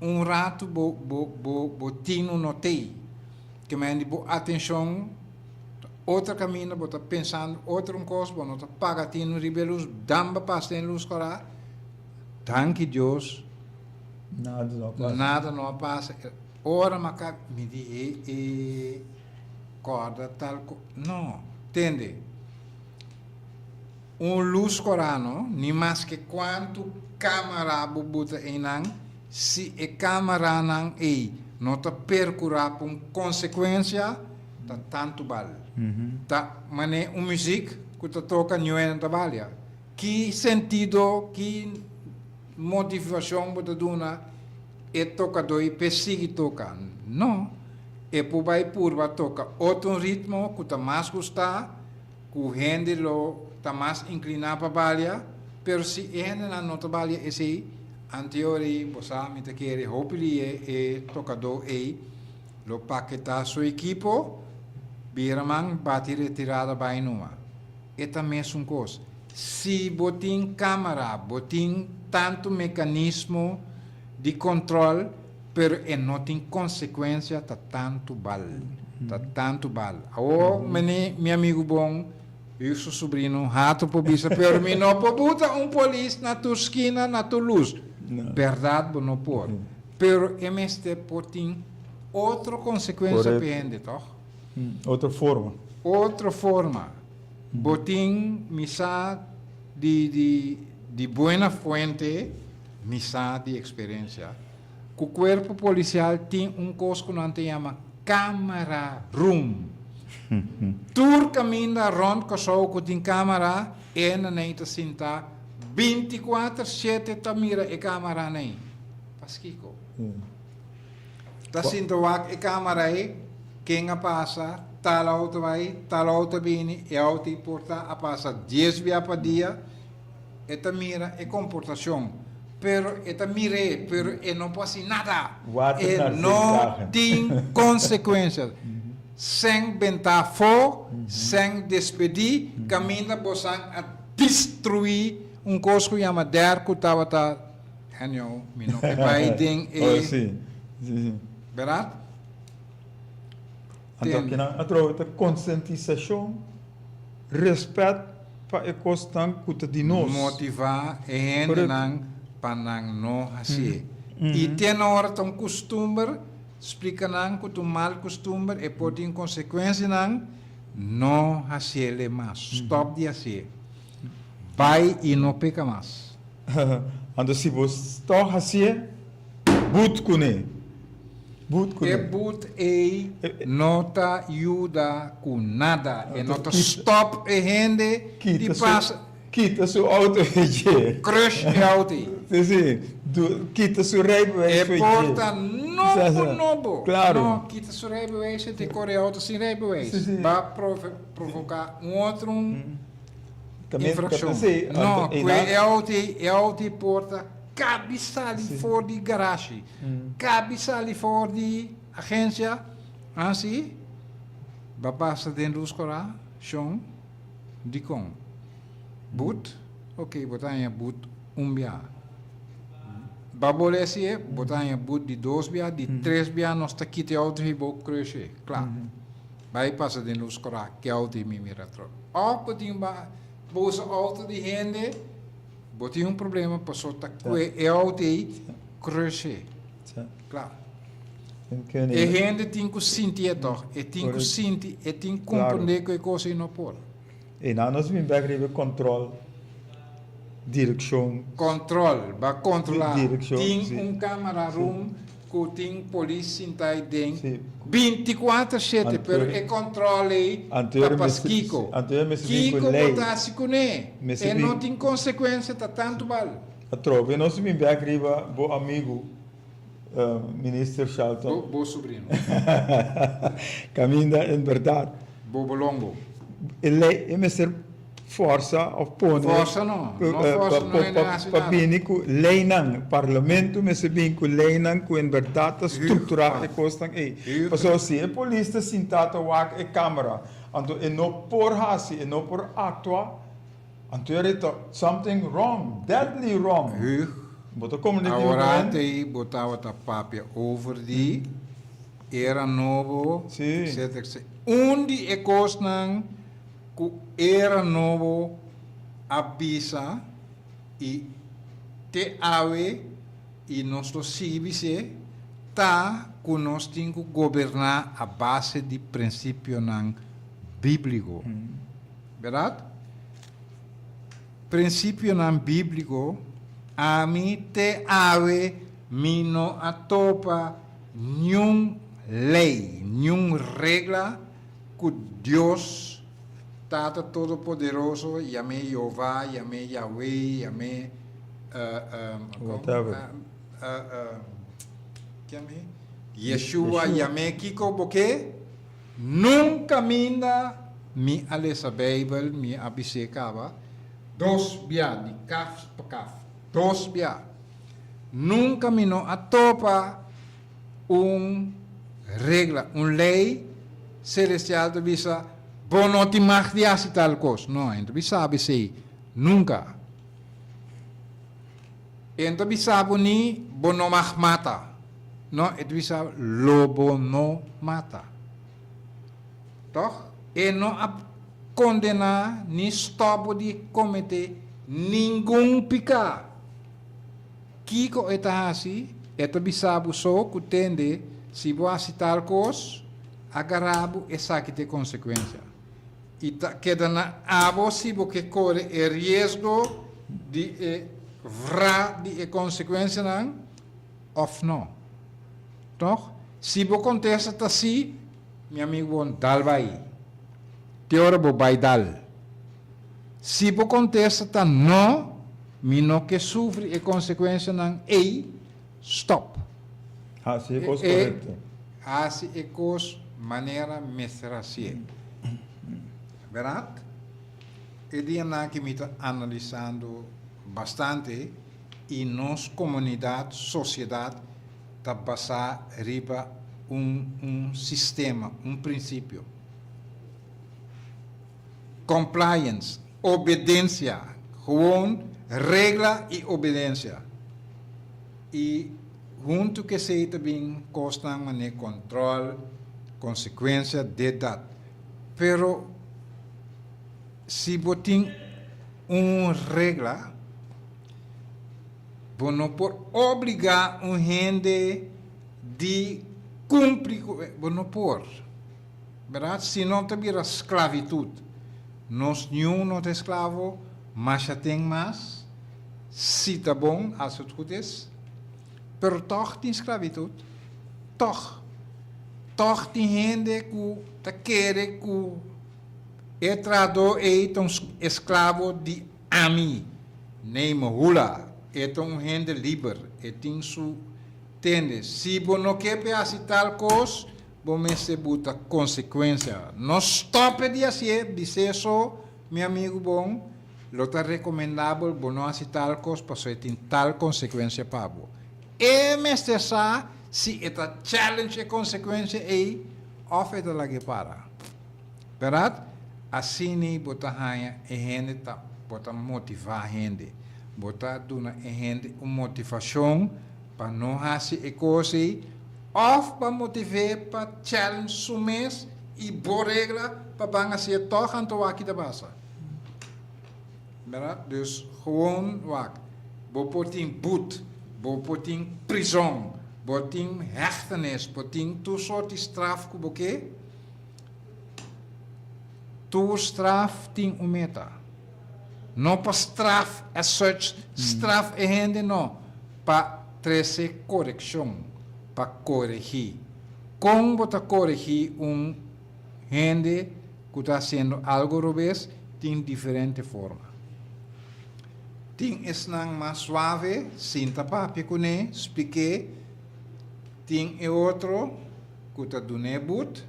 un ratu bo bo bo bo tinu no t'ei. Ke men di bo atenshon ta otro kaminda, bo ta pensando otro un kos, bo no ta paga tinu riba e lus, dan bo pasa den lus kòrá, danki Dios Nada no a pasa. Nada no a pasa. Ora mi a kaba, mi di e e kòrda tal ko, no, tende. Un lus kòrá no, ni maske kuantu kámara bo buta einan, si e kámaranan ei no ta perkurá pa un konsekuensia, ta tantu bal. Ta manera un muzik ku ta toka niuenan ta balia. Ki sentido, ki motivashon bo ta duna e tokadó ei p'e sigui toka? No. E por bai purba toka otro ritmo ku ta mas gustá. Ku hende lo ta mas inkliná pa balia, pero si e hendenan no ta balia esei, anteori bo sa mi ta kere hopi di e e tokadó ei lo paketá su ekipo, bira man bati retirada bai numa. E ta mesun kos. Si bo tin kámara, bo tin tantu mekanismo di kòntròl, Pero e no tin consecuencia ta tantu bal, ta tantu bal. Awor mene mi amigo bon yu su sobrino hato por bisa pero mi no por buta un polis na tur skina na tur luz. Berdad bo no por. Pero e mester por tin otro consecuencia pa e hende toch? Otro forma. Otro forma. Bo tin mi sa di di di buena fuente. Mi sa di eksperensia ku kuerpo polisial tin un kos ku nan ta yama kamera room. Tur kaminda rònt Kòrsou ku tin kamera, e nanei ta sinta bintikuater shete ta mira e kameranan ei. Paskiko? Ta sinta wak e kamera ei, ken a pasa, tal outo bai, tal outo a bini, e outo ei por ta a pasa dies bia pa dia. E ta mira e komportashon, pero e ta mir'é, pero e no por hasi nada. Water E naar zee no dragen. tin konsekuensia. Sèn bentá afó, sèn despedí, kaminda bosan a destruí un kos ku yama dèr ku tabata, anyhow, mi no ke bai den e. Oh, sí. Sí, sí. Bèrdat? Anto akinan atrobe ta konsientisashon, rèspèt pa e kosnan ku ta di nos. Motivá e hendenan pa nan no hasié. I te na ora ta un kustumber, splika nan ku ta un mal kustumber, e por tin konsekuensianan, no hasié mas. Stòp di hasié. Bai i no peka mas. Anto si bo stòp hasié, but kuné. But kuné. E but ei no ta yuda ku nada. E no ta stòp e hende di pasa. Kita su outo fe dje. Crush e outo ei. Si, si. Kita su rijbewijs fe dje. E por ta nobo, nobo. Claro. No, kita su rijbewijs e te kore e outo sin rijbewijs. Si, si. Ba provoká un otro infrakshon. Si, No, ku e outo ei, e outo ei por ta kabi sali for di garashi. Kabi sali for di agensia, ansi ba pasa den lus kora, shon, dikon? But, ok, bo ta haña but un bia. Ba bole hasié, bo ta haña but di dos bia, di tres bia nos ta kita e outo i bo krushe, kla. Bai pasa den lus kora, ke outo i mi mira atrobe. Òf bo tin ba bo usa outo di hende, bo tin un problema paso ta kue e outo ei. Crush Kla. E hende tin ku sinti e tòg. E tin ku sinti, e tin ku komprendé ku e kos ei no por. E nan nos bin bèk riba e kòntròl, direkshon. Kòntròl, ba kontrolá. Tin un kamera rum ku tin polis sintá ei den bintikuater shete, pero e kòntròl ei ta pas kiko? Kiko bo ta hasi kuné? E no tin konsekuensia, ta tantu bal. Atrobe nos bin bek riba bo amigu Minister Shelton. Bo bo sobrino. Caminda en berdad. Bo bolongo. E ley e mester forsa of pone. Forsa no, no forsa no hende haci nada. Pa bini cu leynan, parlamento mester bini cu leynan cu en berdad ta structura e cosnan ey. Pasobra si e polis ta sinta ta wak e camera anto e no por haci, e no por actua. Anto e ta something wrong, deadly wrong. Hug, Bo ta komprende ki awor tei bo tabata papia over di era nobo, Sí. etcetera, etcetera. Un di e kosnan ku era nobo a bisa i te awe i nos lo sigui bis'é ta ku nos tin ku goberná a base di prinsipionan bíbliko. Berdad? Principionan biblico, Ami te awe mi no a topa niun ley, niun regla cu Dios Tata Todopoderoso, yam'é Jehová, yam'é Yahweh, yam'é Whatever. Yam'é Yeshua, yam'é kico bo ke, Nunca minda mi a lesa Bijbel, mi a bis'é caba dos bia di kaf pa kaf, dos bia. Nunca mi no a topa un regla, un ley celestial ta bisa bo no tin mag di haci tal cos. No, e no ta bisa bo esey, nunca. E no ta bisa bo ni bo no mag mata. No, e ta bisa lo bo no mata. Tòg? E no a kondená ni stòp bo di kometé ningun piká. Kiko e ta hasi? E ta bisa bo so ku tende, si bo hasi tal kos, agará bo esaki ta e konsekuensia. I ta keda na abo si bo ke kore e riesgo di e vra di e konsekuensianan òf no. Tòg? Si bo kontesta ta sí, mi amigu bon dal bai. Te ora bo bai dal. Si bo kontesta ta no, mi no ke sufri e konsekuensianan ei, stòp. Hasi e kos korekto. Hasi e kos manera mester hasié. Bèrdat? E dianan aki mi ta analisando bastante i nos komunidat, sosiedat ta basá riba un un sistema, un prinsipio. Compliance, obedensia, gewoon regla i obedensia. I huntu ku esei ta bin kosnan manera kòntròl, konsekuensia, dit dat. Pero si bo tin un regla, bo no por obligá un hende di kumpli ku e, bo no por. Bèrdat? Si no ta bira sklavitut. Nos niun no ta esklavo, masha ten mas. Si ta bon, als het goed is. Pero tòg tin sklavitut. Tòg. Tòg tin hende ku ta kere ku e trahadó ei ta un esklavo di ami. Nei Mahula, e ta un hende liber. E tin su tende. Si bo no ke p'e hasi tal kos, bo mester buta konsekuensia. No stòp e di hasié, bis'é so, mi amigu bon. Lo ta rekomendabel bo no hasi tal kos pasobra e tin tal konsekuensia pa bo. E mester sa si e ta challenge e konsekuensia ei òf e ta lag'é para. Bèrdat? Asina bo ta haña e hende ta bo ta motivá hende. Bo ta duna e hende un motivashon pa no hasi e kos ei òf pa motiv'é pa challenge su mes i bo regla pa ban hasié tòg anto wak ki ta pasa. Berdad? Dus gewoon wak, bo por tin but, Bo por tin prizon, bo tin hechtenis, bo tin tur sort di straf ku bo ke. Tur straf tin un meta. No pa straf as such, straf e hende no, pa trese korekshon, pa koregí. Kon bo ta koregí un hende ku ta hasiendo algo robes? Tin diferente forma. Tin esnan mas suave, sinta papia kuné, splik'é. Tin e otro ku ta dun'é but,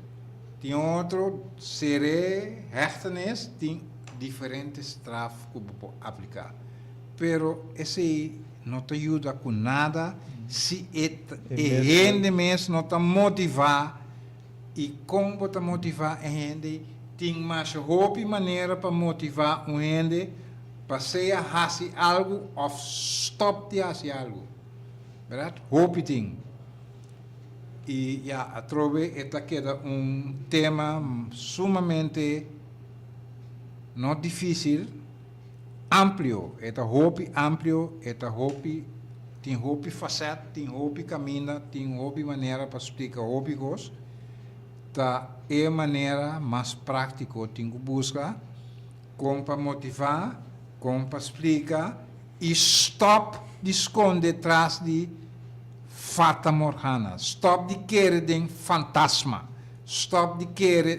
tin otro ser'é hechtenis, tin diferente straf ku bo por apliká. Pero esei no ta yuda ku nada si e e hende mes no ta motivá. I kon bo ta motivá e hende? Tin masha hopi manera pa motivá un hende pa sea hasi algu òf stòp di hasi algu. Bèrdat? Hopi tin. I ya, atrobe e ta keda un tema sumamente no difísil, amplio. E ta hopi amplio, e ta hopi, tin hopi fasèt, tin hopi kaminda, tin hopi manera pa splika hopi kos. Ta e manera mas práktiko tin ku buska kon pa motivá, kon pa splika i stòp di skonde tras di fata morgana, stòp di kere den fantasma, stòp di kere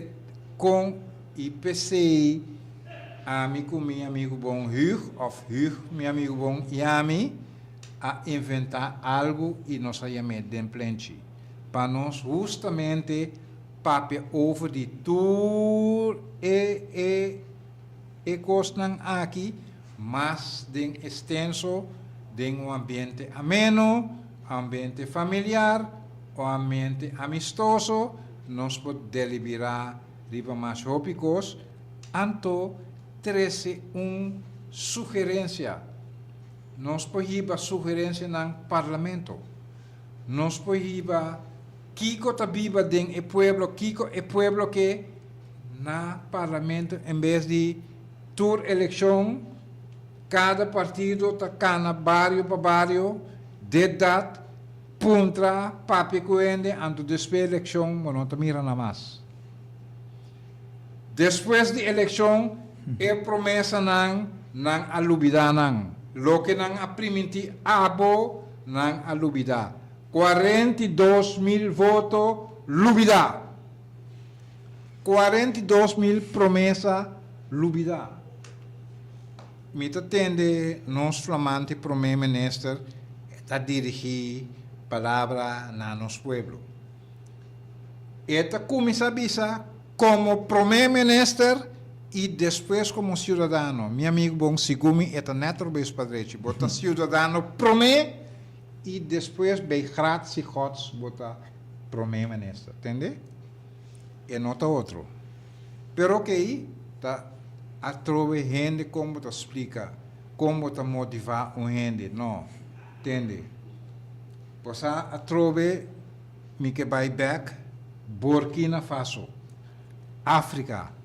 kon i p'esei ami ku mi amigu bon Hugh òf Hugh mi amigu bon i ami a inventá algu i nos a yam'é Den Plenchi pa nos hustamente papia over di tur e e e kosnan aki mas den estenso den un ambiente ameno, ambiente familiar o ambiente amistoso nos por delibirá riba mas hopi kos, anto trese un sugerencia. Nos por hiba sugerencianan Parlamento. Nos por hiba kiko ta biba den e pueblo, kiko e pueblo ke na Parlamento en bes di tur elekshon kada partido ta kana bario pa bario, dit dat, puntra, papia ku hende, anto despues elekshon bo no ta mira nan mas. Despues di elekshon e promesanan nan a lubida nan. Loke nan a priminti abo nan a lubida. 42 mil voto lubida. 42 mil promesa lubida. Mi ta tende nos flamante prome minister ta dirigi palabra na nos pueblo. E ta kuminsá bisa komo prome minister i despues komo siudadano. Mi amigu bon, segun mi e ta nèt robes pa drechi. Bo ta siudadano prome i despues bij gratie Gods bo ta prome minister. Tende? E no ta otro. Pero okey, ta atrobe hende kon bo ta splika, kon bo ta motivá un hende. No. Tende? Bo sa atrobe mi ke bai bek Burkina Faso, Afrika.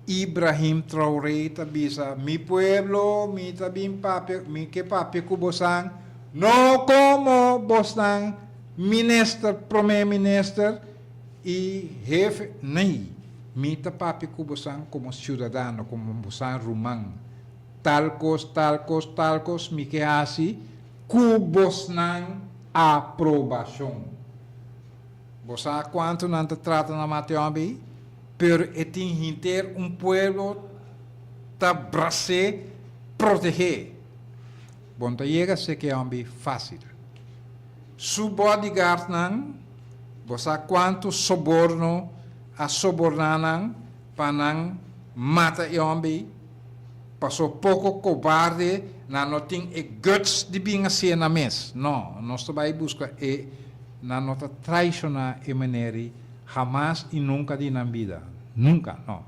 Ibrahim Traoré ta bisa, Mi pueblo, mi ta bin papia, mi ke papia ku bosan, no komo bosnan minister, prome minister i hefe, nee, mi ta papia ku bosan komo siudadano, komo bosan ruman. Tal kos, tal kos, tal kos mi ke hasi ku bosnan aprobashon. Bo sa kuantu nan ta trata na Mateombi? Pero e tin hinter un pueblo ta bras'é, proteg'é. Bo no ta yega Sekeombi fásil. Su bodyguardnan, bo sa kuantu soborno a soborná nan pa nan mata e homber? Paso poko kobarde nan no tin e guts di bin hasié nan mes. No, nos ta bai buska e nan no ta traishoná e maneri hamas i nunka di nan bida. Nunka, no.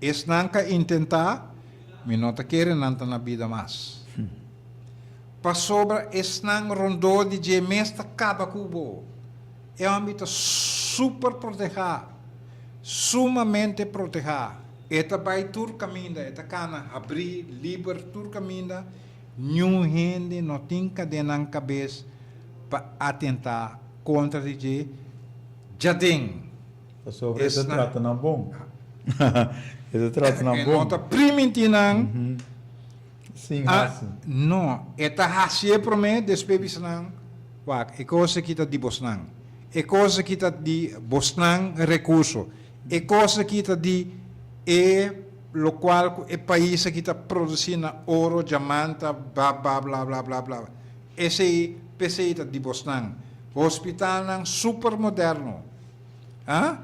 Esnan ka intentá, mi no ta kere nan ta na bida mas. Pasobra esnan rondó di dje mes ta kaba ku bo. E hòmber ta super protehá, sumamente protehá. E ta bai tur kaminda, e ta kana habrí, liber tur kaminda. Niun hende no tin den nan kabes pa atentá kontra di dje djaden. Pasobra e ta Esnan trata nan bon. E ta trata nan E no bon. ta primintí nan. Sin A hasi. No, e ta hasié promé, despues bisa nan, Wak, e kos aki ta di bosnan. E kos aki ta di bosnan rekurso. E kos aki ta di e lokual ku e pais aki ta produsí na oro, djamanta, bla bla bla bla bla bla. Esei, p'esei ta di bosnan. Hospitalnan super moderno. A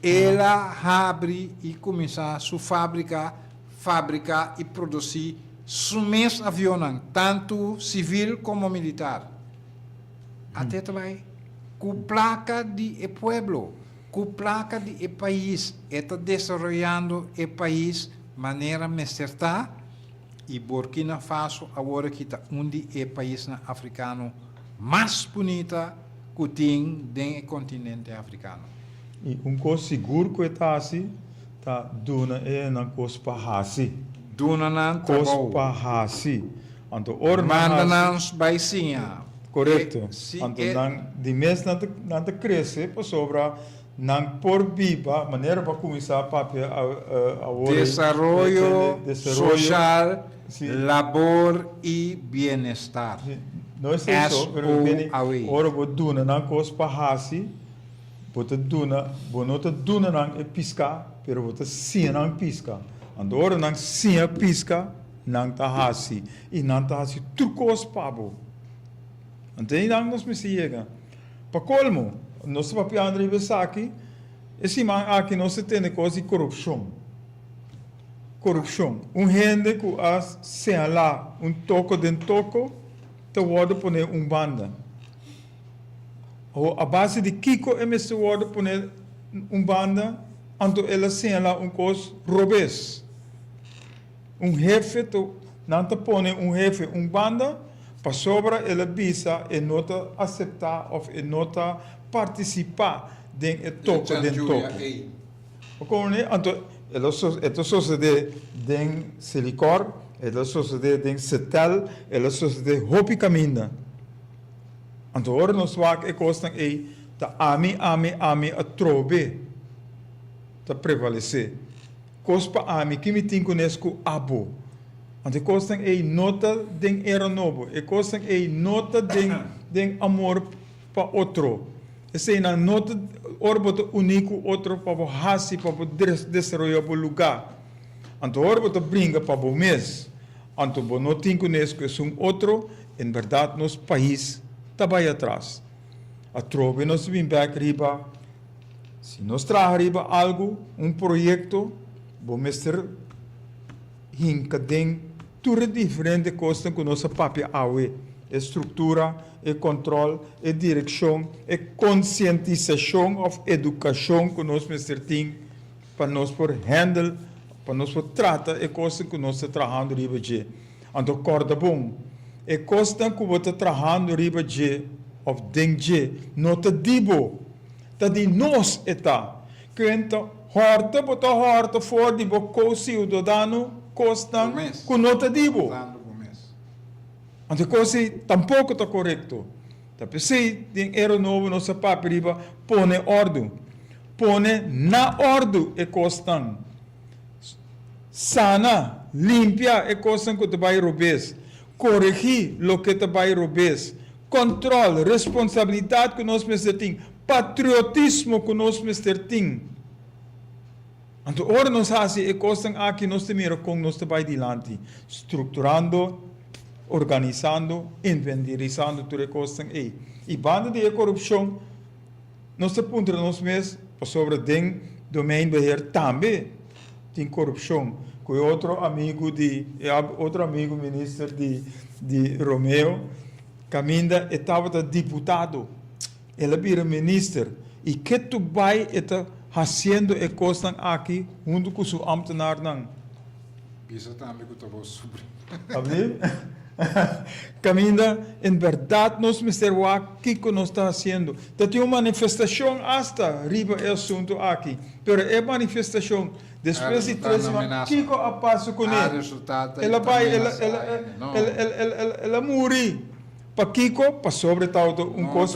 El a habri i kuminsá su fábrika, fabriká i produsí su mes avionnan, tantu sivil komo militar. Ate ta bai ku plaka di e pueblo, ku plaka di e pais. E ta desaroyando e pais manera mester ta i Burkina Faso awor aki ta un di e paisnan afrikano mas bunita ku tin den e kontinente afrikano. I un kos sigur ku e ta hasi ta duna e nan kos pa hasi. Duna nan Kos trabou. pa hasi. Anto ora nan Manda hasi. nan bai siña. Korekto. E si Anto e. nan di mes nan ta nan ta krese pasobra nan por biba manera bo a kuminsá papia awor ei. Desaroyo Desaroyo. soshal, Si. labor i bienestar. Si. No esei so, pero mi bini SOAW. ora bo duna nan kos pa hasi, bo ta duna, bo no ta duna nan e piská, pero bo ta siña nan piska. Anto ora nan siña piska, nan ta hasi, i nan ta hasi tur kos pa bo. Anto einan nos mester yega. Pa kolmo, nos ta papiando riba esaki, e siman aki nos ta tende kos di korupshon. Korupshon. Un hende ku a señalá un toko den toko ta wòrdu poné un banda. Awor, a base di kiko e mester wòrdu poné un banda? Anto el a señalá un kos robes. Un hefe ta, nan ta pone un hefe un banda pasobra el a bisa e no ta aseptá òf e no ta partisipá den e toko den toko. Bo komprendé? Anto e lo e ta sosodé den Selikor, e ta sosodé den Setel, e lo sosodé hopi kaminda. Anto ora nos wak e kosnan ei, ta ami, ami, ami atrobe ta prevalesé. Kos pa ami, ki mi tin kunes ku abo? Anto e kosnan ei no ta den era nobo, e kosnan ei no ta den den amor pa otro. Eseinan no ta ora bo ta uní ku otro pa bo hasi, pa bo desaroyá bo lugá. Anto ora bo ta bringa pa bo mes, anto bo no tin kunes ku esun otro, en bèrdat nos pais ta bai atras. Atrobe nos ta bin bèk riba. Si nos traha riba algu, un proyekto, bo mester hinka den tur e diferente kosnan ku nos a papia awe, e struktura, e kòntròl, e direkshon, e konsientisashon òf edukashon ku nos mester tin pa nos por hèndel, pa nos por trata e kosnan ku nos ta trahando riba dje. Anto kòrda bon, e kosnan ku bo ta trahando riba dje òf den dje no ta di bo. Ta di nos e ta. Ken ta hòrta bo ta hòrta for di bo ko-siudadano kosnan ku no ta di bo. Anto e kos ei tampoko ta korekto. Ta p'esei den era nobo nos a papia riba pone òrdu. Pone na òrdu e kosnan. Sana, limpia e kosnan ku ta bai robes. Koregí loke ta bai robes. Kòntròl, responsabilidat ku nos mester tin, patriotismo ku nos mester tin. Anto ora nos hasi e kosnan aki nos ta mira kon nos ta bai dilanti, strukturando, organisando, invendirisando tur e kosnan ei. I banda di e korupshon nos ta puntra nos mes pasobra den domeinbeheer tambe tin korupshon ku e otro amigu di e otro amigu minister di di Romeo kaminda e tabata diputado el a bira minister i ketu bai e ta hasiendo e kosnan aki huntu ku su ambtenarnan. Bisa tambe ku ta bo subrino. Abdi? Kaminda en bèrdat nos mester wak kiko nos ta hasiendo. Ta tin un manifestashon asta riba e asuntu aki, pero e manifestashon. Despues di tres siman, kiko a pasa kuné? El a bai, el a, el a muri. Pakiko? Pasobra e tabata un kos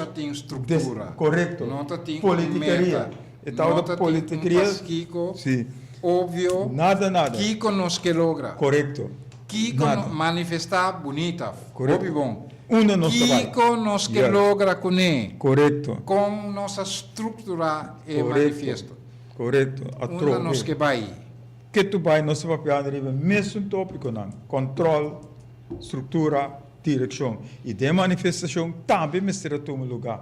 des, korekto, politikeria. E tabata politikeria. Si. Nada, nada. Korekto. Kiko manifestá bunita, hopi bon. Unda nos ta bai? Kiko nos ke logra kuné? Korekto. Kon nos a strukturá e manifiesto? Korekto. Unda nos ke bai? Ke tu bai nos ta papiando riba e mesun topikonan, kòntròl, struktura, direkshon. I den manifestashon tambe mester a tuma lugá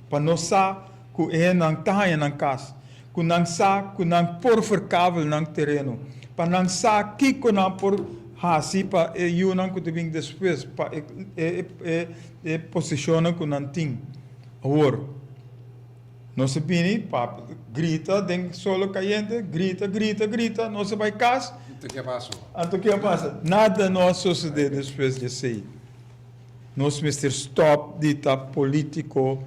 pa nos sa ku e hendenan ta haña nan kas, ku nan sa ku nan por verkavel nan tereno, pa nan sa kiko nan por hasi pa e yunan ku ta bin despues, pa e posishonnan ku nan tin awor. Nos a bini pa grita den solo kayente, grita, grita, grita, nos a bai kas. Anto ke a pasa? Anto ke a pasa? Nada no a sosodé despues di esei. Nos mester stòp di ta polítiko,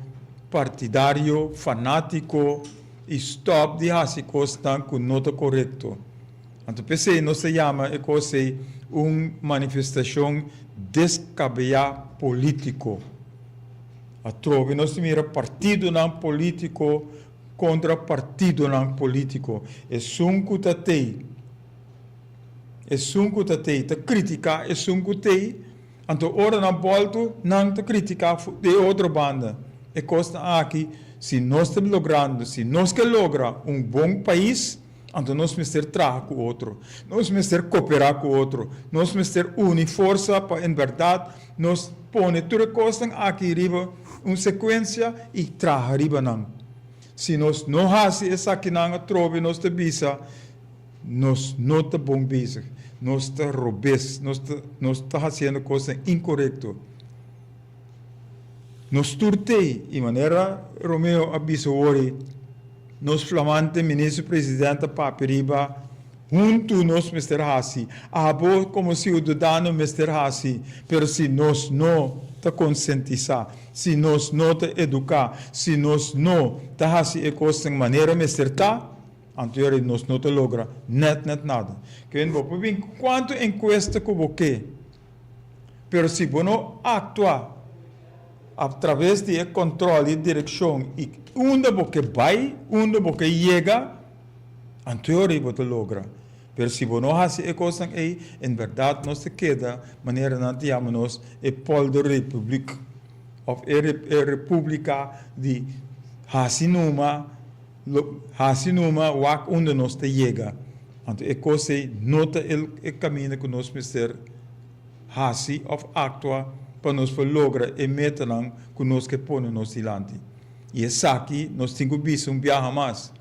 partidario, fanátiko i stòp di hasi kosnan ku no ta korekto. Anto p'esei nos ta yama e kos ei un manifestashon deskabeyá polítiko. Atrobe nos ta mira partidonan polítiko kontra partidonan polítiko. Esun ku ta tei, esun ku ta tei ta kritiká esun ku tei, anto ora nan bòltu nan ta kritiká di e otro banda. E kosnan aki, si nos ta logrando, si nos ke logra un bon pais, Anto nos mester traha ku otro, nos mester koperá ku otro, nos mester uni forsa pa en bèrdat nos pone tur e kosnan aki riba un sekuensia i traha riba nan. Si nos no hasi esakinan atrobe nos ta bisa nos no ta bon bezig, nos ta robes, nos ta nos ta hasiendo kosnan inkorekto. Nos tur t'ei, i manera Romeo a bisa wori, Nos flamante Minister President a papia riba huntu nos mester hasi, abo komo siudadano mester hasi, pero si nos no ta konsientisá, si nos no ta eduká, si nos no ta hasi e kosnan manera mester ta, anto yora nos no ta logra nèt nèt nada. Kende bo por bin ku kuantu enkuesta ku bo ke, Pero si bo no aktua a traves di e kòntròl i direkshon i unda bo ke bai, unda bo ke yega, anto e ora ei bo ta logra. Pero si bo no hasi e kosnan ei, en bèrdat nos ta keda manera nan ta yama nos e polderrepubliek òf e repúblika di hasi numa, hasi numa wak unda nos ta yega. Anto e kos ei no ta e kaminda ku nos mester hasi òf aktua pa nos por logra e metanan ku nos ke pone nos dilanti. I esaki nos tin ku bisa un biaha mas,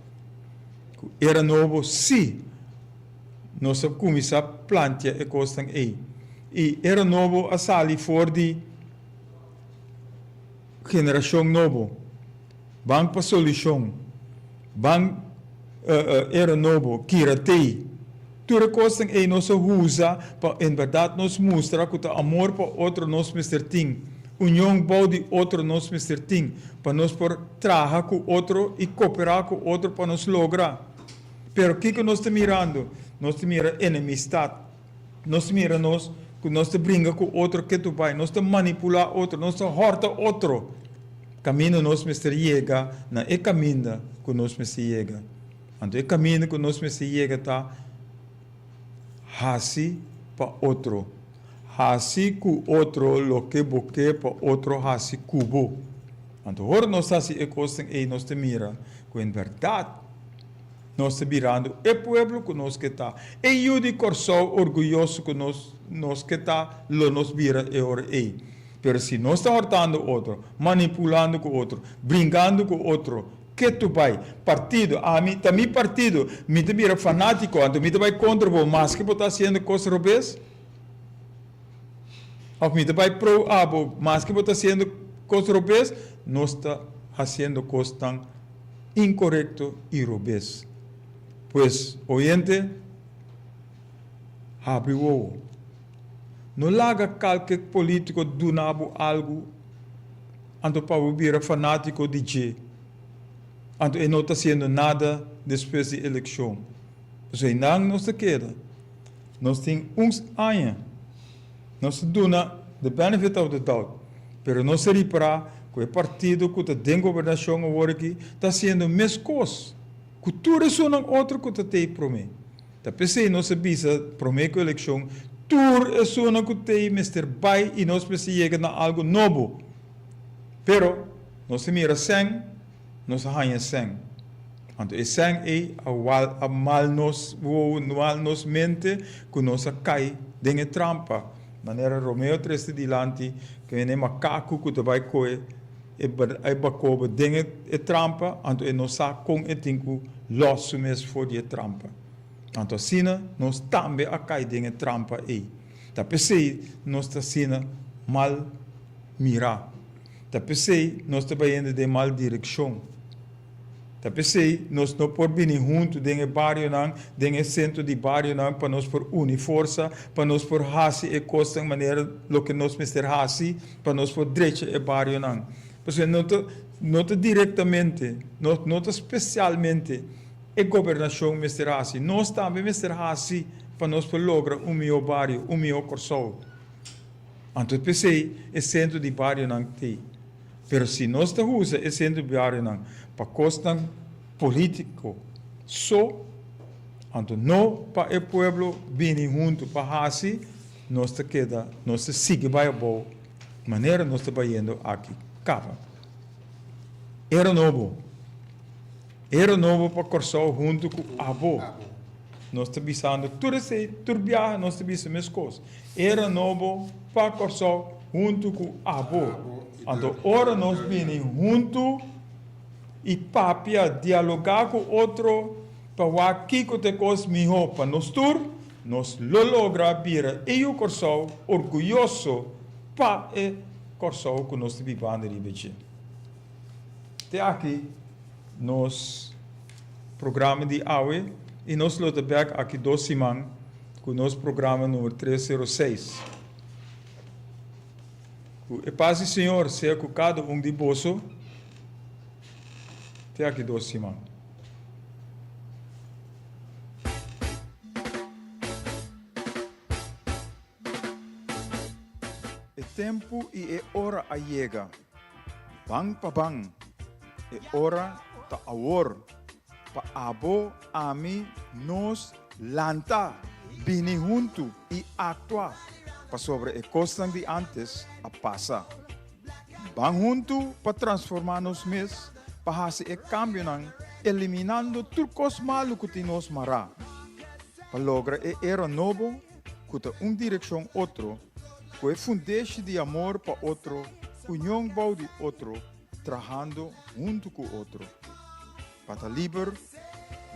ku era nobo sí nos a kuminsá plantia e kosnan ei. I era nobo a sali for di generashon nobo. Ban pa solushon. Ban era nobo, kira tei. Tur e kosnan ei nos a usa pa en bèrdat nos mustra ku ta amor pa otro nos mester tin, union bou di otro nos mester tin, pa nos por traha ku otro i koperá ku otro pa nos logra. Pero kiko nos ta mirando? Nos ta mira enemistat. Nos ta mira nos ku nos ta bringa ku otro ketu bai, nos ta manipulá otro, nos ta hòrta otro. Kaminda nos mester yega na e kaminda ku nos mester yega. Anto e kaminda ku nos mester yega ta hasi pa otro. Hasi ku otro loke bo ke pa otro hasi ku bo. Anto ora nos ta hasi e kosnan ei nos ta mira ku en bèrdat nos ta birando e pueblo ku nos ke ta. E yu di Kòrsou orguyoso ku nos nos ke ta lo nos bira e ora ei. Pero si nos ta hortando otro, manipulando ku otro, brinkando ku otro, ke tu bai? Partido, ami ta mi partido, mi ta bira fanátiko, anto mi ta bai kontra bo maske bo ta hasiendo kos robes? Òf mi ta bai pro abo maske bo ta hasiendo kos robes? Nos ta hasiendo kosnan inkorekto i robes. Pues, oyente, habri wowo. No laga kalke polítiko duna bo algu anto pa bo bira fanátiko di dje, anto e no ta hasiendo nada despues di elekshon. Pasobra einan nos ta keda. Nos tin uns aña. Nos ta duna the benefit of the doubt, pero nos ta ripará ku e partido ku ta den gobernashon awor aki ta hasiendo meskos ku tur esunnan otro ku ta tei promé. Ta p'esei nos a bisa promé ku elekshon, tur esunnan ku tei mester bai i nos mester yega na algu nobo. Pero nos a mira sèn, nos a haña sèn. Anto e sèn ei a wal a mal nos wowo, mal nos mente ku nos a kai den e trampa. Manera Romeo trese dilanti ku e makaku ku ta bai kohe e e bakoba den e e trampa, anto e no sa kon e tin ku lòs su mes for di e trampa. Anto asina nos tambe a kai den e trampa ei. Ta p'esei nos ta asina mal mirá. Ta p'esei nos ta bayendo den mal direkshon. Ta p'esei nos no por bini huntu den e barionan, den e sentro di barionan pa nos por uni forsa, pa nos por hasi e kosnan manera loke nos mester hasi pa nos por drecha e barionan. Pasobra no ta no ta direktamente, no no ta spesialmente e gobernashon mester hasi, nos tambe mester hasi pa nos por logra un mihó bario, un mihó Kòrsou. Anto p'esei e sentro di barionan t'ei. Pero si nos ta usa e sentro di barionan pa kosnan polítiko so, anto no pa e pueblo bini huntu pa hasi, nos ta keda, nos ta sigui bai abou manera nos ta bayendo aki kaba. Era nobo. Era nobo pa Kòrsou huntu ku abo. Nos ta bisando tur esei, tur biaha nos ta bisa meskos. Era nobo pa Kòrsou huntu ku abo. Anto ora nos bini huntu i papia, dialogá ku otro pa wak kiko ta e kos mihó pa nos tur, nos lo logra bira e yu Kòrsou orguyoso pa e Kòrsou ku nos ta bibando riba dje. Te aki nos programa di awe i nos lo ta bek aki dos siman ku nos programa number 306. Ku e pas di Señor sea ku kada un di boso te aki dos siman. E tempu i e ora a yega. Ban pa ban. E ora ta awor. Pa abo, ami, nos lanta, bini huntu i aktua, pasobra e kosnan di ántes a pasa. Ban huntu pa transformá nos mes, pa hasi e kambionan, eliminando tur kos malu ku tin nos mará, pa logra e era nobo ku ta un direkshon otro, ku e fundeshi di amor pa otro, union bou di otro, trahando huntu ku otro. Pa ta liber,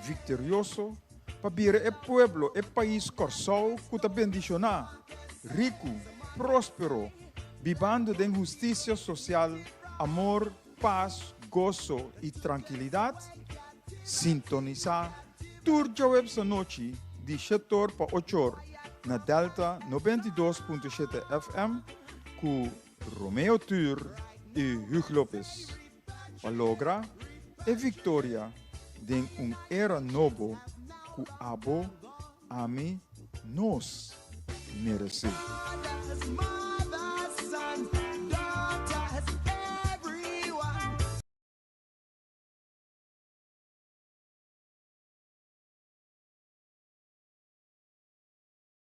viktorioso, pa bira e pueblo, e pais Kòrsou ku ta bendishoná, riku, próspero, bibando den hustisia sosial, amor, pas, goso i trankilidat, sintonisá tur djaweps anochi di shetor pa ochor na Delta 92.7 FM ku Romeo Tur i Hugh Lopez pa logra e viktoria den un era nobo ku abo, ami, nos meresé.